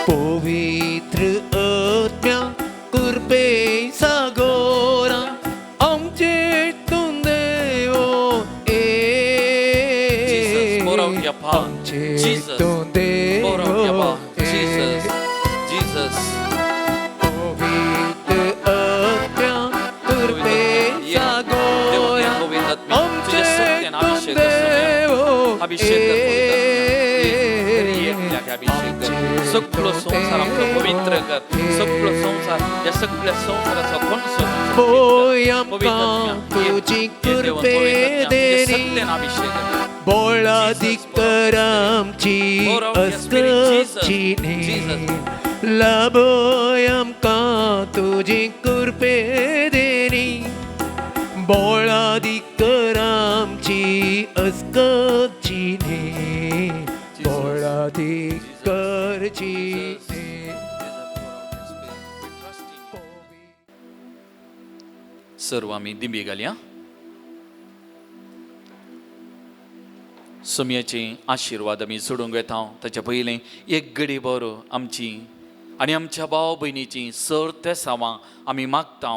Speaker 1: पवित्र आत्म्या कृपे सागोरा आमचे तूं देवो ए.
Speaker 3: Jesus, pour out your power.
Speaker 2: आमचे
Speaker 3: Jesus,
Speaker 2: तूं
Speaker 3: pour out your
Speaker 2: देवो
Speaker 3: power. Jesus, Jesus.
Speaker 2: पवित्र आत्म्या कृपे सागोरा
Speaker 3: पवित्र आत्म्या,
Speaker 2: आमचे
Speaker 3: तुझ्या सत्यान
Speaker 2: तूं
Speaker 3: अभिषेक कर सोम्या.
Speaker 2: देवो
Speaker 3: अभिषेक कर पवित्र आत्म्या. तरी एकल्याक अभिषेक कर. सगळो संवसार आमचो पवित्र कर. सगळो संवसार, ह्या सगळ्या संवसाराचो कोणसो
Speaker 2: होय
Speaker 3: पवित्र
Speaker 2: आमकां
Speaker 3: आत्म्या, ये,
Speaker 2: तुजी
Speaker 3: ये देवन,
Speaker 2: कृपे
Speaker 3: पवित्र आत्म्या, तुझ्या
Speaker 2: देणी
Speaker 3: सत्यान अभिषेक कर.
Speaker 2: बोळादी
Speaker 3: Jesus,
Speaker 2: कर आमची
Speaker 3: Pour out your spirit, Jesus.
Speaker 2: अस्कची
Speaker 3: Jesus.
Speaker 1: लाभय आमकां तुजी कृपे देणी बोळादी कर आमची अस्कची न्ही बोळादी करची न्ही.
Speaker 3: सर्व आमी दिंबी घालया. सोमयाचे आशिर्वाद आमी सोडूंक वेता. ताच्या पयलें एक गडी बरो आमची आनी आमच्या भाव भयणीची सर तेसांवां आमी मागता.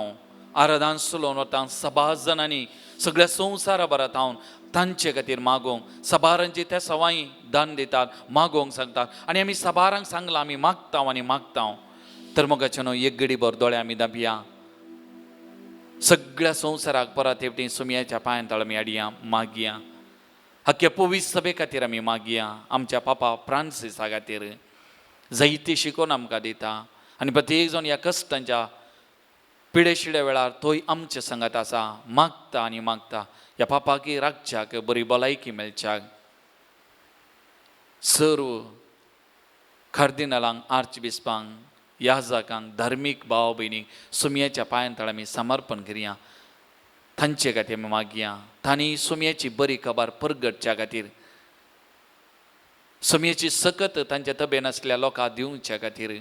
Speaker 3: आराधान चलोवन वता सबार जाणांनी सगळ्या संवसारा भरात हांव तांचे खातीर मागोवंक सबारांची त्या सवांय दान दितात मागोवंक सांगतात आनी आमी सबारांक सांगलां आमी मागता आनी मागता. तर मोगाचे न्हू एक गडी भर दोळे आमी दापया. सगळ्या संवसाराक परत एकटी सुमयाच्या पांयान तळ आमी हाडया मागया. हक्या पवीस सभे खातीर आमी मागया. आमच्या पापा फ्रांसिसा खातीर जायती शिकोवन आमकां दिता आनी प्रत्येक जावन ह्या कश्टांच्या पिडेशिड्या वेळार तोय आमचे सांगात आसा. मागता आनी मागता ह्या पापाकी राखच्याक बरी भलायकी मेळच्याक. सर्व कार्दिनालांक आर्चबिस्पांक याजकांक धार्मीक भाव भयणीक सुमयाच्या पांयान तळ आमी समर्पण करया. तांचे खातीर आमी मागया. तांणी सुमयाची बरी खबर परगटच्या खातीर सुमयेची सकत तांच्या तबेन आसल्या लोकांक दिवच्या खातीर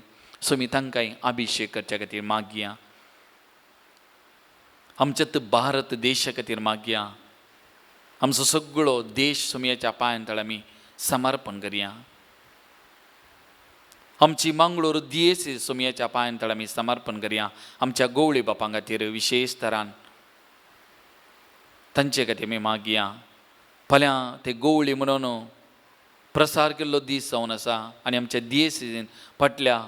Speaker 3: सुमी तांकांय अभिशेक करच्या खातीर मागया. आमच्या भारत देशा खातीर मागया. आमचो सगळो देश सुमयाच्या पांयान तळ आमी समर्पण करया. आमची मंगळूर दियेस सुमयाच्या पांयान तळ आमी समर्पण करया. आमच्या गोवळी बापां खातीर विशेश तरान तांचे खातीर आमी मागया. फाल्यां ते गोवळी म्हणून प्रसार केल्लो दीस जावन आसा आनी आमच्या दियेसीन फाटल्या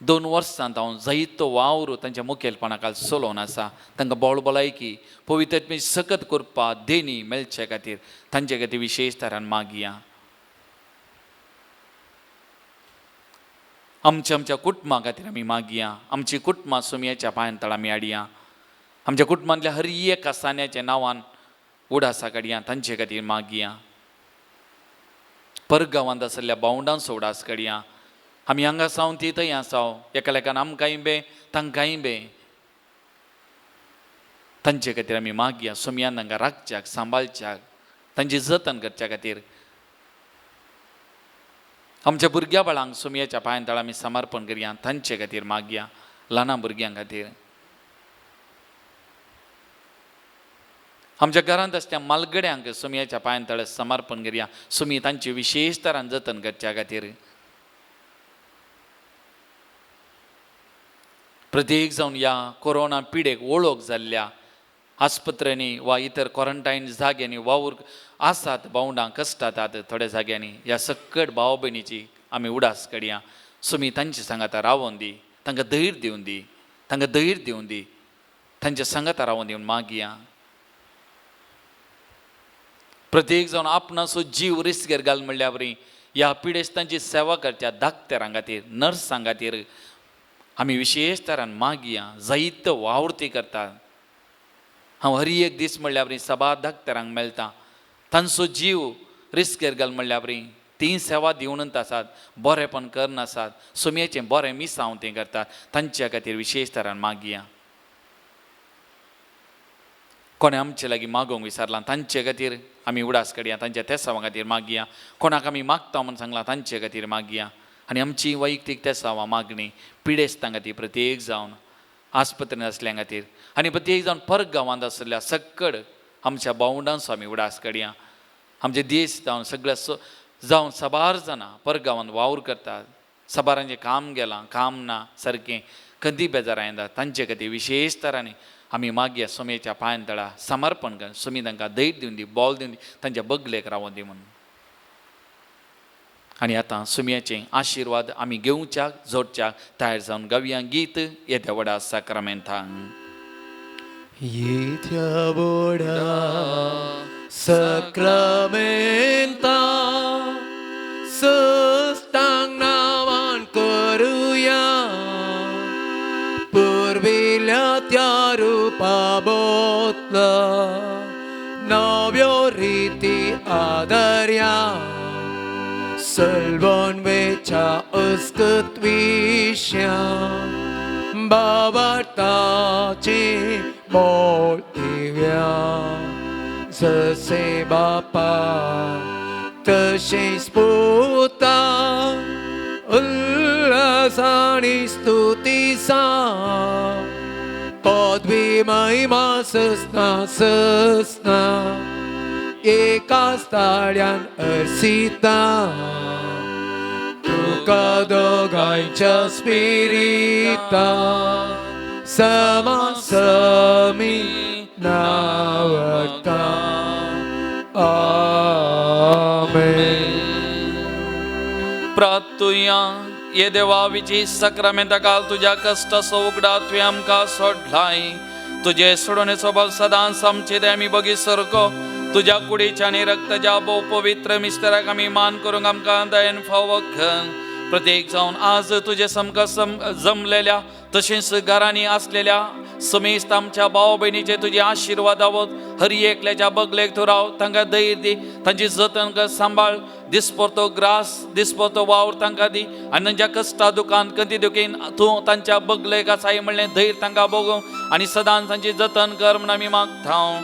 Speaker 3: 2 वर्सांत हांव जायतो वावर तांच्या मुखेलपणा खाल चलोवन आसा. तांकां बोळ भलायकी पवित्र सकत करपा देणी मेळचे खातीर तांचे खातीर विशेश तरान मागया. आमच्या आमच्या कुटुंबा खातीर आमी मागया. आमची कुटुंबां सुमयाच्या पांयान तळ आमी हाडया. आमच्या कुटुंबांतल्या हर एका सान्याच्या नांवान उडासा काडया. तांचे खातीर मागया. परगांवांत आशिल्ल्या भावंडांचो उडास काडया. आमी हांगा सावन ती थंय आसाव एकामेकान आमकांय बे तांकांय बे तांचे खातीर आमी मागया. सुमयान तांकां राखच्याक सांबाळच्याक तांची जतन करच्या खातीर आमच्या भुरग्या बाळांक सुमयाच्या पांयान तळ आमी समर्पण करया. तांचे खातीर मागया. ल्हान भुरग्यां खातीर आमच्या घरांत आसत्या मालगड्यांक सुमयाच्या पांयान तळ समर्पण करया. सुमी तांची विशेश तरान जतन करच्या खातीर प्रत्येक जावन ह्या कोरोना पिडेक वळख जाल्ल्या आस्पत्र्यांनी वा इतर क्वॉरंटायन जाग्यांनी वावर आसात भावंडां कश्टातात थोड्या जाग्यांनी ह्या सकट भाव भयणीची आमी उडास काडया. सुमी तांचे सांगाता रावोन दी. तांकां धैर्य दिवन दी. तांकां धैर्य दिवन दी. तांच्या सांगाता रावोन दिवन मागया. प्रत्येक जावन आपणाचो जीव रिस्केर घाल म्हणल्या वरी ह्या पिडेस्तांची सेवा करच्या डाक्टरां खातीर नर्सां खातीर आमी विशेश तरान मागया. जायतो वावुरती करतात. हांव हर एक दीस म्हणल्या वरी सबार डाक्टरांक मेळटा. तांचो जीव रिस्केर घाल म्हणल्या वरी ती सेवा दिवनूच आसात. बरेंपण करनासात. सुमयेचें बरें मिसांव तें करतात. तांच्या खातीर विशेश तरान मागया. कोणें आमचे लागीं मागोवंक विसरलां तांचे खातीर आमी उडास काडया. तांच्या तेसांवा खातीर मागया. कोणाक आमी मागता म्हूण सांगलां तांचे खातीर मागया. आनी आमची वैयक्तीक तेसांवां मागणी पिडेस्तां खातीर प्रत्येक जावन आस्पत्रेंत आसल्या खातीर आनी प्रत्येक जावन परत गांवांत आशिल्ल्या सक्कड आमच्या भावंडांचो आमी उडास काडया. आमचे देश जावन सगळ्या जावन साबार जाणां परगांवांत वावर करतात. साबारांचें काम गेलां काम ना सारकें कदी बेजारां येता तांचे खातीर विशेश तरांनी आमी मागया. सुमयेच्या पांयान तळा समर्पण कर. सुमी तांकां धैर्य दिवन दी बॉल दिवन दी तांच्या बगलेक रावोन दी म्हणून. आनी आतां सुमयाचे आशिर्वाद आमी घेवच्याक जोडच्याक तयार जावन गावया गीत येद्या व्हडा साक्रामेंतांक.
Speaker 1: येद्या व्हडा साक्रामेंता सस्तांग नांवान करुया पुर्विल्ल्या त्या रुपा बदला नव्यो रिती आदरया. सलवण वेच्या कृपेच्या अस्कत विश्या बाबार्ताचे मोळ दिव्या जसे बापा तशेंच पुता उल्हास आनी स्तुती सा पदवी महिमा ससना ससना एकाच ताळ्यान अर्सिता तुका दोगांयच्या स्पिरिता समासमी नावता. आमेन.
Speaker 3: प्रार्थुया. ये देवा विजी सक्रामेंता काल तुज्या कश्टाचो उगडा तुवें आमकां सोडलाय. तुजे सोडोवणेचो बल सदांच आमचे ते आमी बगी सरको. तुज्या कुडीच्या आनी रक्ताच्या भोव पवित्र मिस्तराक आमी मान करूंक आमकां दयेन फावो कर. प्रत्येक जावन आज तुजे सामकार जमलेल्या तशेंच घरांनी आसलेल्या समेस्त आमच्या भाव भयणीचे तुजे आशिर्वाद आवत. हर एकल्याच्या बगलेक तूं राव, तांकां धैर्य दी, तांची जतन कर, सांबाळ. दिसपरतो ग्रास दिसपरतो वावर तांकां दी आनी तांच्या कश्टा दुकान कंती दुखीन तूं तांच्या बगलेक आसाय म्हणलें धैर्य तांकां भोगूं आनी सदांच तांची जतन कर म्हूण आमी मागता.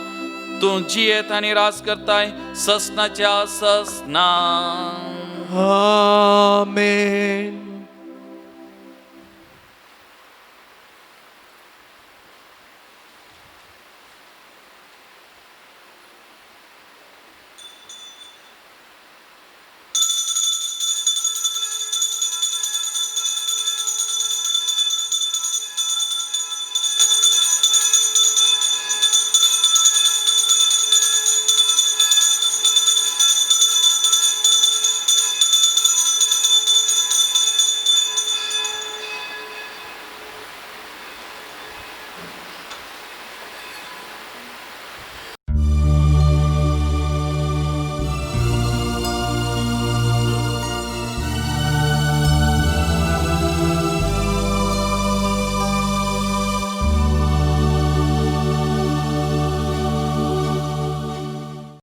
Speaker 3: तूं जियेत आनी राज करताय ससनाच्या ससना.
Speaker 1: आमेन.